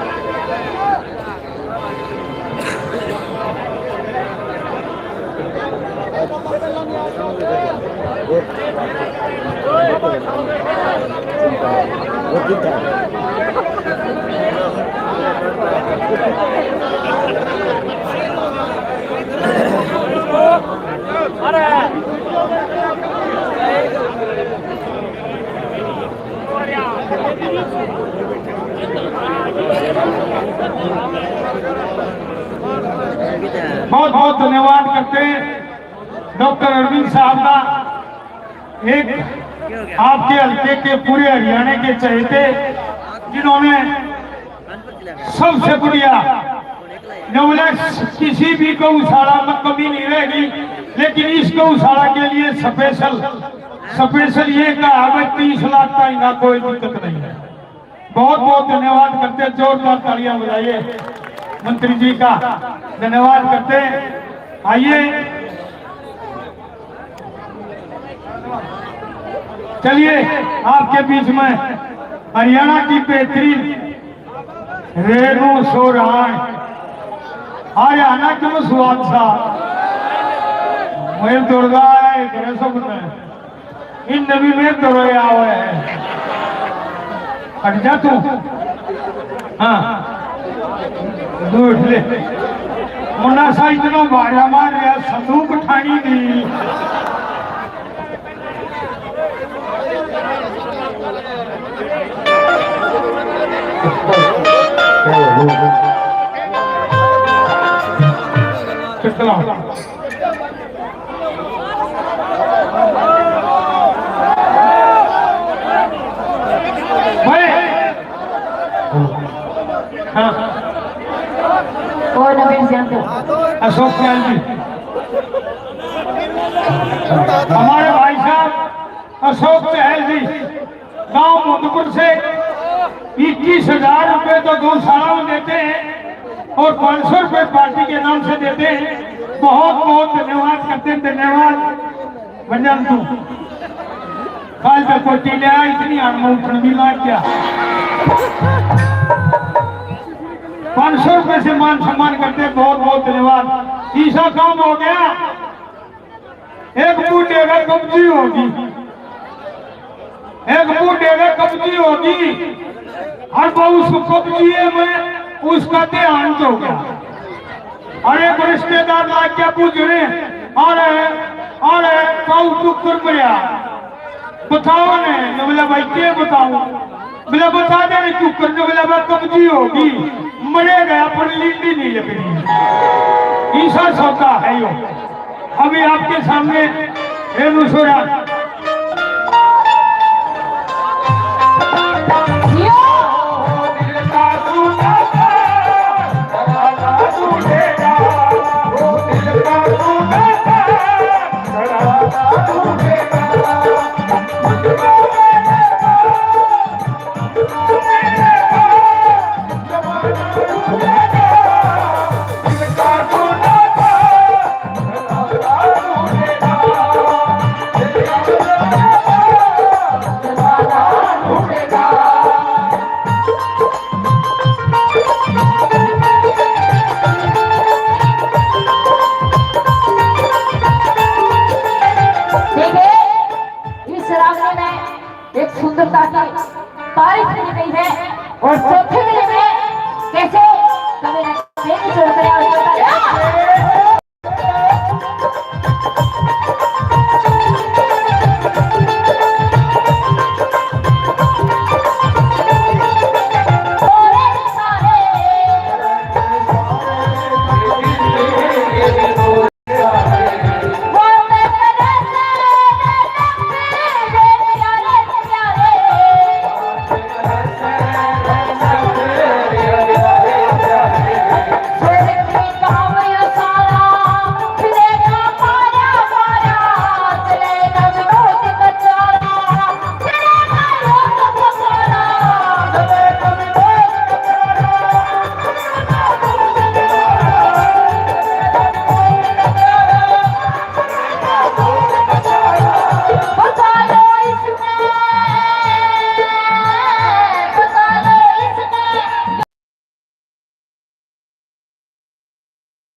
बहुत बहुत धन्यवाद करते हैं डॉक्टर अरविंद साहब का, एक आपके हल्के के पूरे हरियाणा के चहेते, जिन्होंने सबसे बढ़िया नवलैक्स, किसी भी गौशाला में कमी नहीं रहेगी, लेकिन इस गौशाला के लिए स्पेशल, स्पेशल ये कहा है, तीस लाख का इना कोई दिक्कत नहीं है। बहुत बहुत धन्यवाद करते, जोरदार तालियां बजाइए मंत्री जी का, धन्यवाद करते। आइए, चलिए, आपके बीच में हरियाणा की बेहतरीन रेनू सोरान। हरियाणा क्यों स्वाद सा? मैं दुर्गा है, करे सब ने। इन नबी में तो रोया हुआ है। हट जा तू। हाँ। दूर ले। मुन्ना सा इतना भारा मार रहा, संदूक ठाणी दी। चुप चलाओ। भाई। हाँ। और नबीर सिंह। अशोक चहल जी, हमारे भाई साहब अशोक चहल जी गांव मोदपुर से इक्कीस हजार रुपए तो गौशाला में देते हैं और पाँच सौ रुपए पार्टी के नाम से देते हैं। बहुत बहुत धन्यवाद करते हैं, धन्यवाद। भजन तू काल पे कोटी ले आ, इतनी हार में उठन भी लाग गया। पाँच सौ रुपए से मान सम्मान करते हैं, बहुत बहुत धन्यवाद। तीसरा काम हो गया, एक बूढ़े का कब्जी होगी, एक बूढ़े का कब्जी होगी, और वो उस कब्जी में उसका देहांत हो गया। और एक रिश्तेदार लाग गया पूछने, अरे, अरे, पाऊ तू कर मरया, बताओ ने। मैं बोला, भाई, के बताऊं? बोला, बता दे, क्यों करने? बोला, मैं कब्जी होगी, मरेगा, पर लींडी नहीं लगनी। ऐसा सौदा है यो। अभी आपके सामने रेणु सोरा। देखिए, इस रागनी में एक सुंदरता की तारीफ की गई है और चौथे गले में कैसे कवि ने बेनी छोड़कर यहाँ पर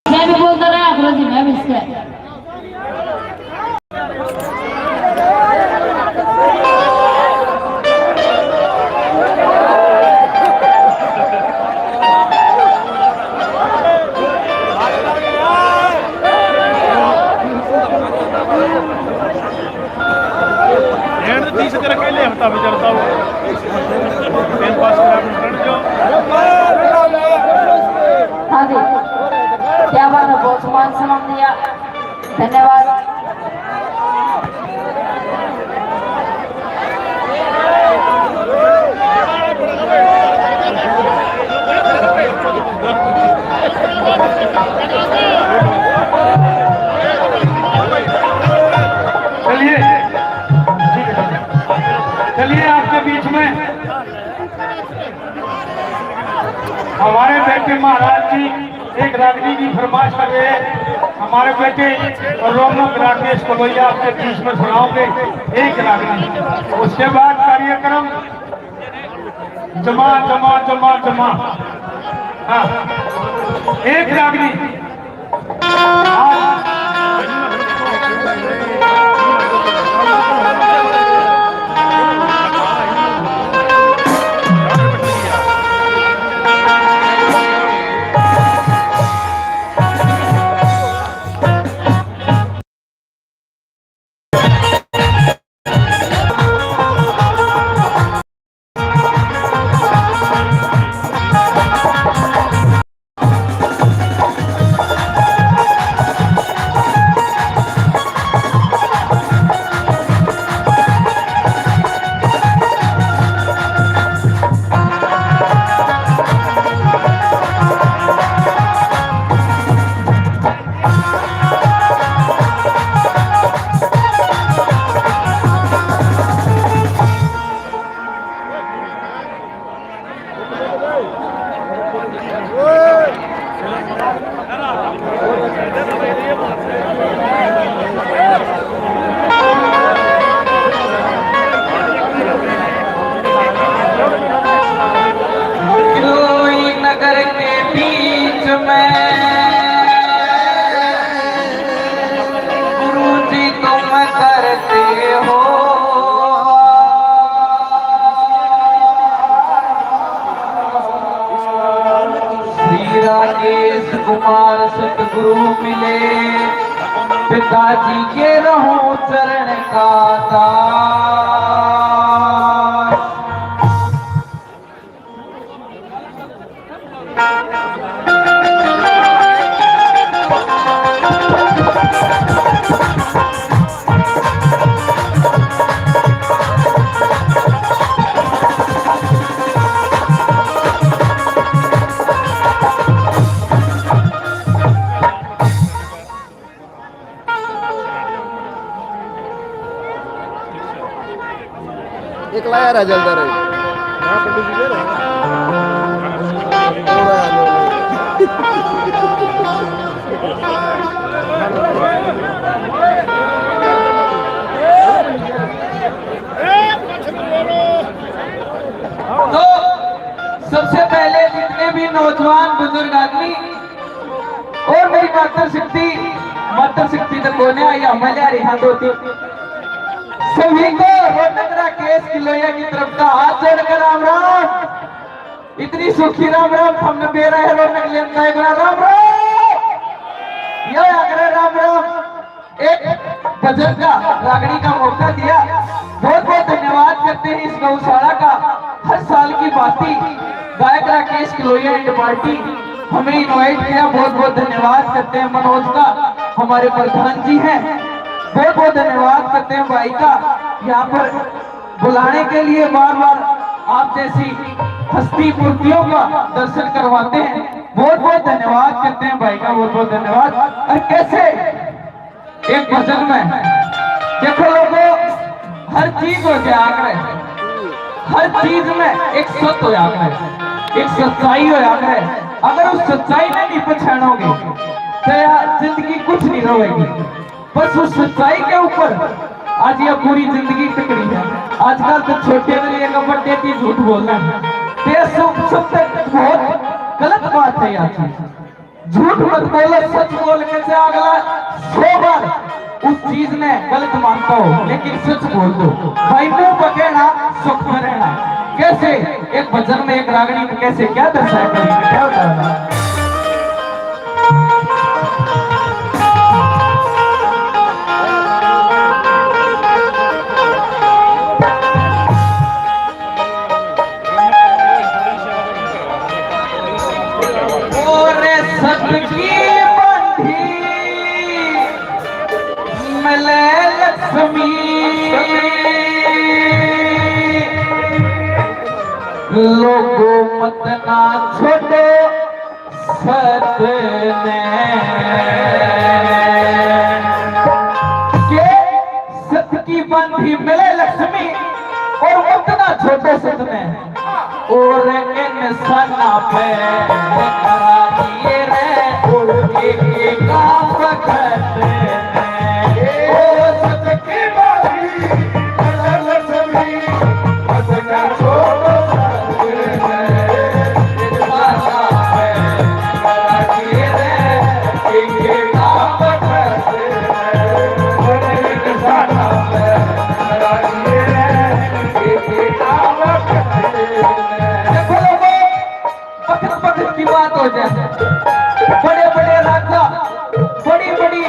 मैं भी बोलता रहा करो जी, मैं भी इससे। एंड तीस तेरे पहले हफ्ता में चलता हो। टाइम पास करा, जो। हाँ जी, क्या बात है, बहुत मान सम्मान दिया, धन्यवाद। चलिए, चलिए, आपके बीच में हमारे बेटे महाराज जी एक रागनी की फरमाइश कर रहे हैं। हमारे बेटे रौनक राकेश कलोईया आपके बीच में सुनाओगे एक रागनी। उसके बाद कार्यक्रम जमा, जमा, जमा, जमा। हाँ, एक रागनी। पिताजी के रहूं चरण का दास। एक लाया रहा जलदा रहे। तो सबसे पहले जितने भी नौजवान बुजुर्ग आदमी और मेरी मातृशक्ति, मातृशक्ति तो कोने आई, हम ले रही हैं दो तीन। सभी को रोहतक राकेश किलोया की तरफ का हाथ जोड़कर राम राम। इतनी सूखी राम राम हमने बेरा है, रोहतक लेन का एक राम राम। ये आगरा राम राम। एक भजन का, रागनी का मौका दिया। बहुत बहुत धन्यवाद करते हैं इस गौशाला का। हर साल की भांति गायक राकेश किलोया एंड पार्टी हमें इनवाइट किया, बहुत बहुत धन्यवाद करते हैं मनोज का, हमारे प्रधान जी हैं। बहुत बहुत धन्यवाद करते हैं भाई का, यहाँ पर बुलाने के लिए बार बार आप जैसी हस्ती मूर्तियों का दर्शन करवाते हैं। बहुत बहुत धन्यवाद करते हैं भाई का, बहुत बहुत धन्यवाद। और कैसे एक भजन में देखो लोगों, हर चीज हो जाए आखिर, हर चीज में एक सत हो आखिर, एक सच्चाई हो आखिर। अगर उस सच्चाई ने नहीं पहचानोगे तो यार जिंदगी कुछ नहीं रहेगी। बस उस सच्चाई के ऊपर आज ये पूरी जिंदगी टिक रही है। आजकल तो छोटे के लिए बड़े की झूठ बोलना है, ये सब सबसे बहुत गलत बात है यार चीज। झूठ मत बोलो, सच बोल के से अगला सौ बार उस चीज ने गलत मानता हो, लेकिन सच बोल दो भाई। मुंह पर कहना, सुख में रहना। कैसे एक भजन में एक रागनी में कैसे क्या दर्शाया करेंगे, क्या बताया? और सबकी बंधी मिले लक्ष्मी, लोगों मत ना छोड़ो सत ने। के सत की बंधी मिले लक्ष्मी, और मत ना छोड़ो सत ने। और इंसाना पे करा दिए रे, एक एक काम करते हैं। ओ सत की बंधी मिले लक्ष्मी, मत ना छोड़ो सत ने। देखो लोगों, वक्त वक्त की बात हो जाए, बड़े बड़े राजा, बड़ी बड़ी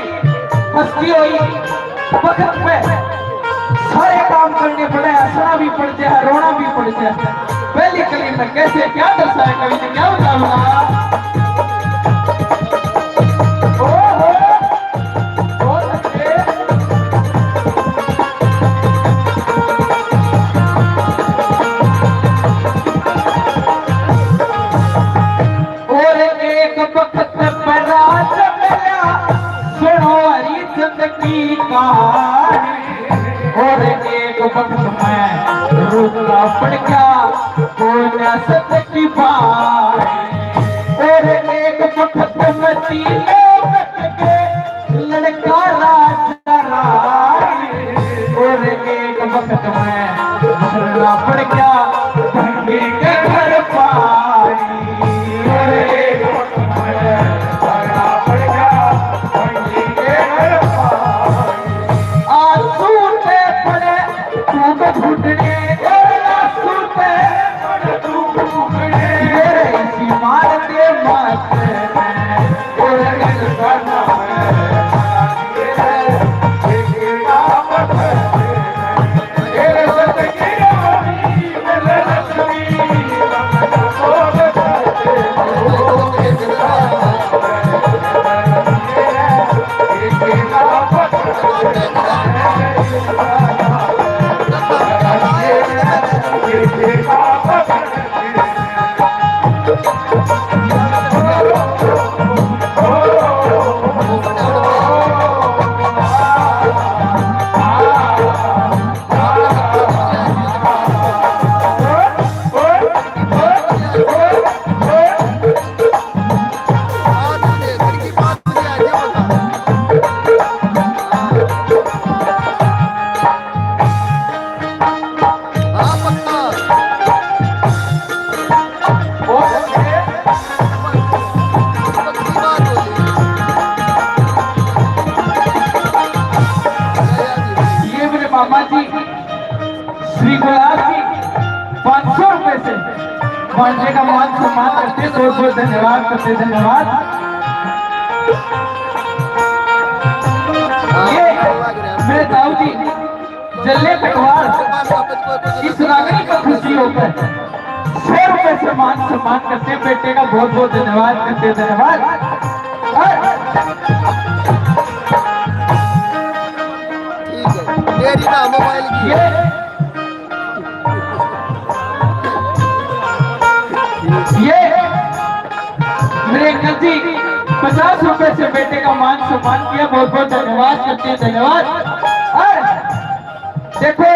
हस्ती हुई, वक्त पे सारे काम करने पड़े, हंसना भी पड़ जाए, रोना भी पड़ जाए। पहली कली में कैसे क्या दर्शाया कवि ने, क्या बताऊंगा? ओ हो, बहुत अच्छे। और एक वक्त पे राज मिला, सुनो हरिचंद की कहानी। और एक वक्त में रूखा पड़ गया कोयला सत की बात। और एक वक्त में तीनों वक्त के लड़का राजा रानी। और एक वक्त में भरना पड़ गया भंगी के घर पानी। और एक वक्त में भरना पड़ गया भंगी के घर पानी। आंसू ते पड़े टूट फूटने, और आंसू ते पड़े टूट फूटने। मेरे इसी ये मेरे मामा जी श्री गुलाब जी पाँच सौ रुपए से भांजे का मान सम्मान करते, बहुत बहुत धन्यवाद करते, धन्यवाद। ये मेरे ताऊ जी जल्ले पटवार इस रागनी पर खुशी होकर सौ रुपए से मान सम्मान करते, बेटे का बहुत बहुत धन्यवाद करते, धन्यवाद। और ठीक है, तेरी ना मोबाइल की। ये, ये मेरे अंकल जी पचास रुपए से बेटे का मान सम्मान किया, बहुत बहुत धन्यवाद करते हैं, धन्यवाद। और देखो,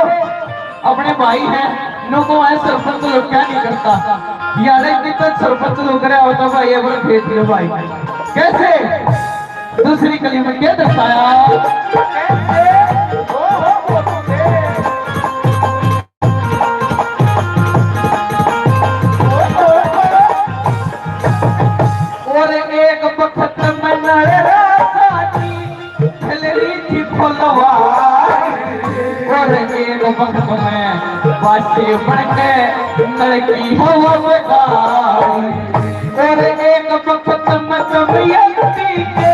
अपने भाई हैं, नो को है सरपंच लोग क्या नहीं करता। यार, इतनी तक सरपंच लोग रहा होता भाई, अब भेज दियो भाई। कैसे? दूसरी कली में क्या दर्शाया? और एक बखत में नर राजा की खिल रही थी फुलवारी, और एक वक्त में बादशाह बन के लड़की हवा में गाई। और एक वक्त में दमयंती के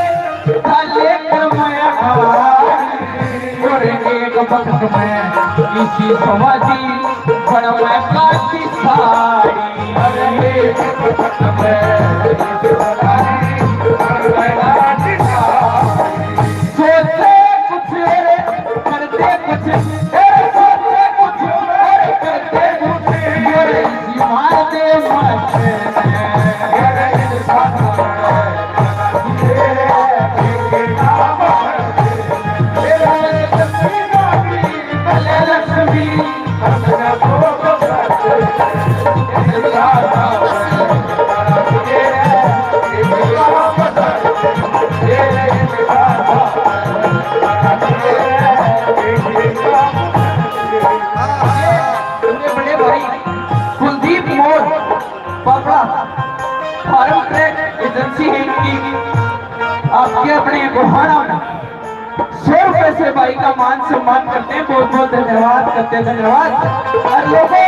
था लेकर माया भारी, और एक वक्त में इसी समाधि बन में काटी साड़ी। सोचे कुछ और करते कुछ, ए, सोचे कुछ और करते कुछ, ये मार दे मत। मेरे बड़े भाई कुलदीप मोर पापड़ा फार्म ट्रैक एजेंसी है इनकी, आपके अपने गोहाना में सौ रुपए से भाई का मान सम्मान करते हैं। बहुत बहुत धन्यवाद करते हैं, धन्यवाद। और लोगों,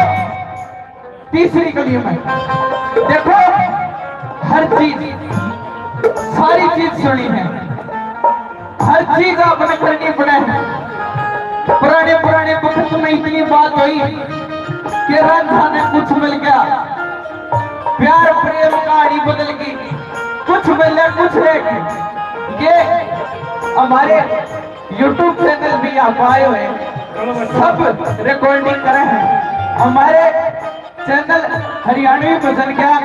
तीसरी कली में देखो, हर चीज, सारी चीज सुनी है, हर चीज आपने करनी पड़े है। पुराने पुराने वक्त में इतनी बात हुई कि रांझा ने कुछ मिल गया, प्यार प्रेम कहानी बदल गई, कुछ मिले कुछ रह गए। ये हमारे YouTube चैनल भी आप आए हुए हैं, सब रिकॉर्डिंग करे हैं। हमारे चैनल हरियाणवी भजन ज्ञान,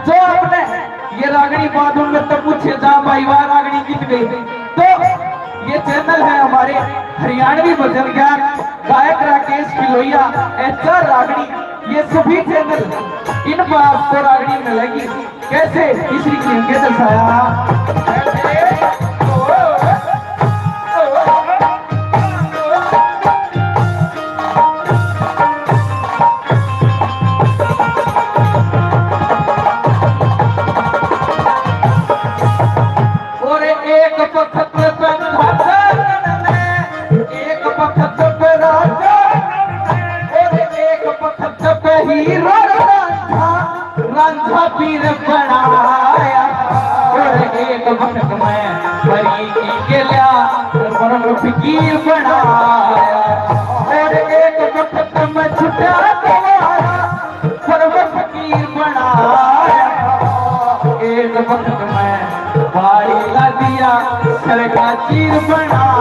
जो आपने ये रागनी बादल में तो पूछे जा भाई वाह रागनी कित गई, तो ये चैनल है हमारे हरियाणवी भजन ज्ञान, गायक राकेश किलोइया, एचआर रागनी, ये सभी चैनल, इन पर आपको रागनी मिलेगी। कैसे? तीसरी कली के दर्शाया। और एक वक्त पे राजा, एक वक्त पे राजा, और एक वक्त पे हीरो राजा। रांझा पीर बनाया, और एक वक्त में परी की गेल्या परम फकीर बनाया, और एक वक्त में छुटा दोबारा परम फकीर बनाया, एक वक्त में बाड़ी ला दिया सर का चीर बनाया।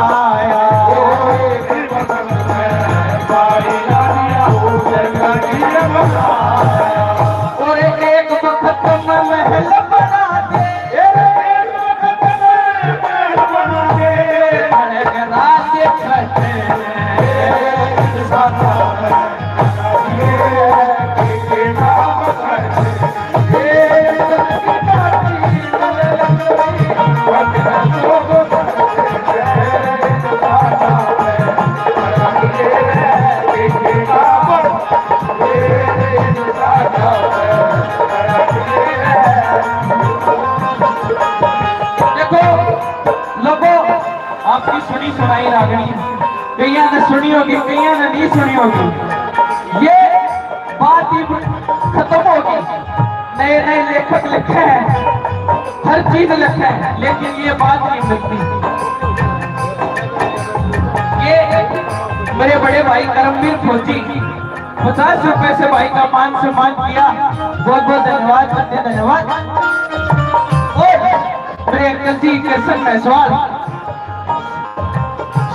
देखो, लोगों, आपकी सुनी सुनाई रागनी कईयां ने सुनी होगी, कईयां ने नहीं सुनी होगी। ये बात ही खत्म होगी। नए नए लेखक लिखे हैं, हर चीज लिखे हैं, लेकिन ये बात नहीं मिलती। ये मेरे बड़े भाई करमवीर फौजी पचास रुपए से भाई का मान सम्मान किया, बहुत बहुत धन्यवाद, करते धन्यवाद। और मेरे अंकल जी कृष्ण जायसवाल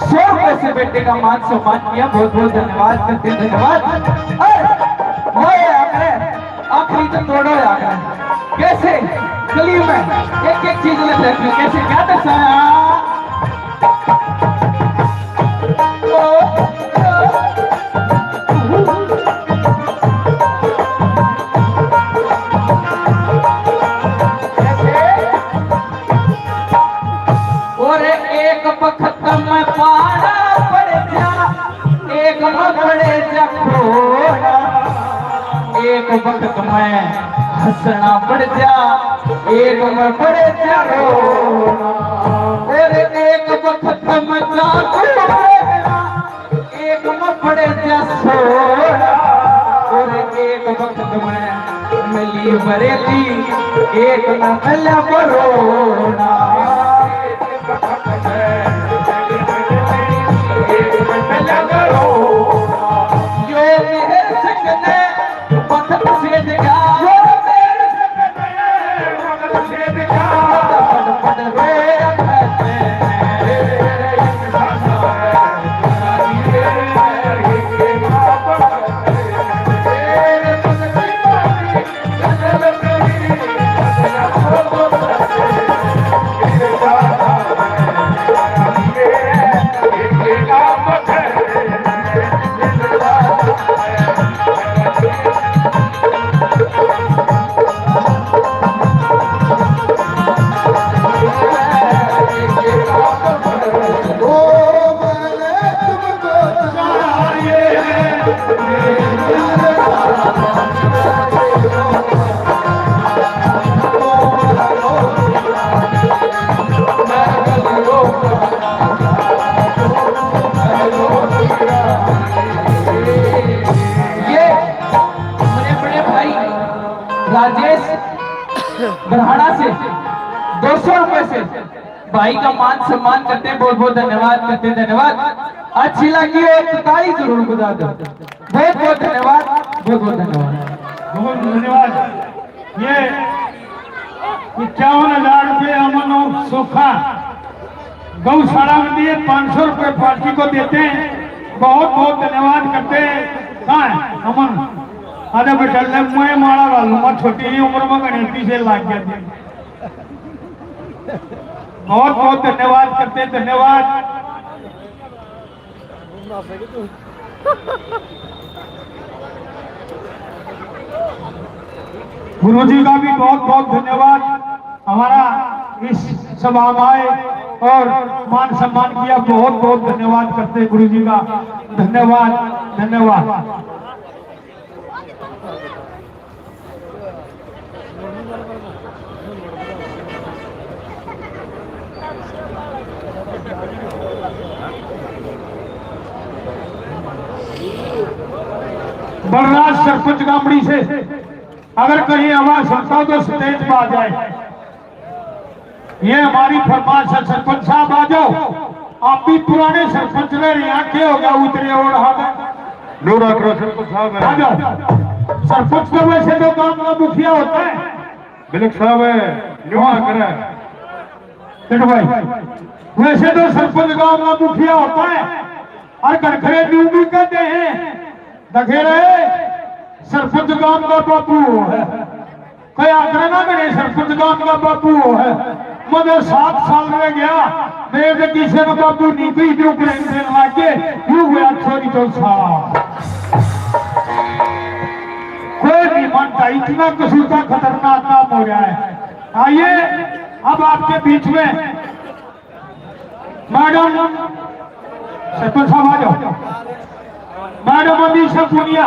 सौ रुपए से बेटे का मान सम्मान किया, बहुत बहुत धन्यवाद, करते धन्यवाद। और वो आखिरी तो तोड़ो यार, कैसे गली में एक एक चीज लेते हैं, कैसे क्या दर्शाया। और एक बखत में पारा पड़ जा, एक में पड़े जा खोड़ा, एक बखत में हंसना पड़ जा, एक में पड़े जा रोना। और एक बखत में जागू रहना, एक में पड़े जा सोना। और एक बखत में मिली बरेली, एक में मिला बरोना। यो मेहर सिंह ने बखत से दिया, यो मेहर सिंह ने बखत से दिया। पट पट रोया करते हैं। ये मेरे बड़े भाई राजेश बरहाड़ा से दो सौ रुपए से भाई का मान सम्मान करते हैं। बहुत बहुत धन्यवाद, करते हैं धन्यवाद। अच्छी लगी हो तो ताली जरूर बजा दो। बहुत बहुत धन्यवाद, बहुत बहुत धन्यवाद। बहुत धन्यवाद। ये इक्यावन हजार रुपये अमन और सोखा गौशाला में दिए, पाँच सौ रुपये पार्टी को देते हैं। बहुत बहुत धन्यवाद करते हैं। कहाँ है अमन? अरे बेटा, ले मैं माला डालूंगा, छोटी ही उम्र में गणेश जी से लाग गया। बहुत बहुत धन्यवाद करते हैं, धन्यवाद। गुरु जी का भी बहुत बहुत धन्यवाद, हमारा इस सभा में आए और मान सम्मान किया, बहुत बहुत धन्यवाद करते हैं गुरु जी का। धन्यवाद, धन्यवाद। बलराज सरपंच गामड़ी से अगर कहीं आवाज सुनता हो तो स्टेज पर आ जाए। ये हमारी फरमाइश है, सरपंच साहब आ जाओ। आप भी पुराने सरपंच रह रहे हैं, क्या हो गया, उतरे और हाथ नूरा करो सरपंच साहब है। आ जाओ। सरपंच तो वैसे तो गांव का मुखिया होता है। बिलक साहब है, न्यू आ करे। देखो भाई, वैसे तो सरपंच गांव का मुखिया होता है और घर खड़े न्यू भी कहते हैं। देखे रहे, सरपंच गांव का बाबू है। कोई आदर ना करे, सरपंच गांव का बाबू है। मुझे सात साल रह गया, मेरे किसी ने काबू नहीं की, यूं प्रेम देने लग गए, यूं हुआ छोरी तो साला। कोई नहीं मानता, इतना कसूता खतरनाक काम हो रहा है। आइए, अब आपके बीच में मैडम, सरपंच साहब आ जाओ, मैडम अमीषा पुनिया।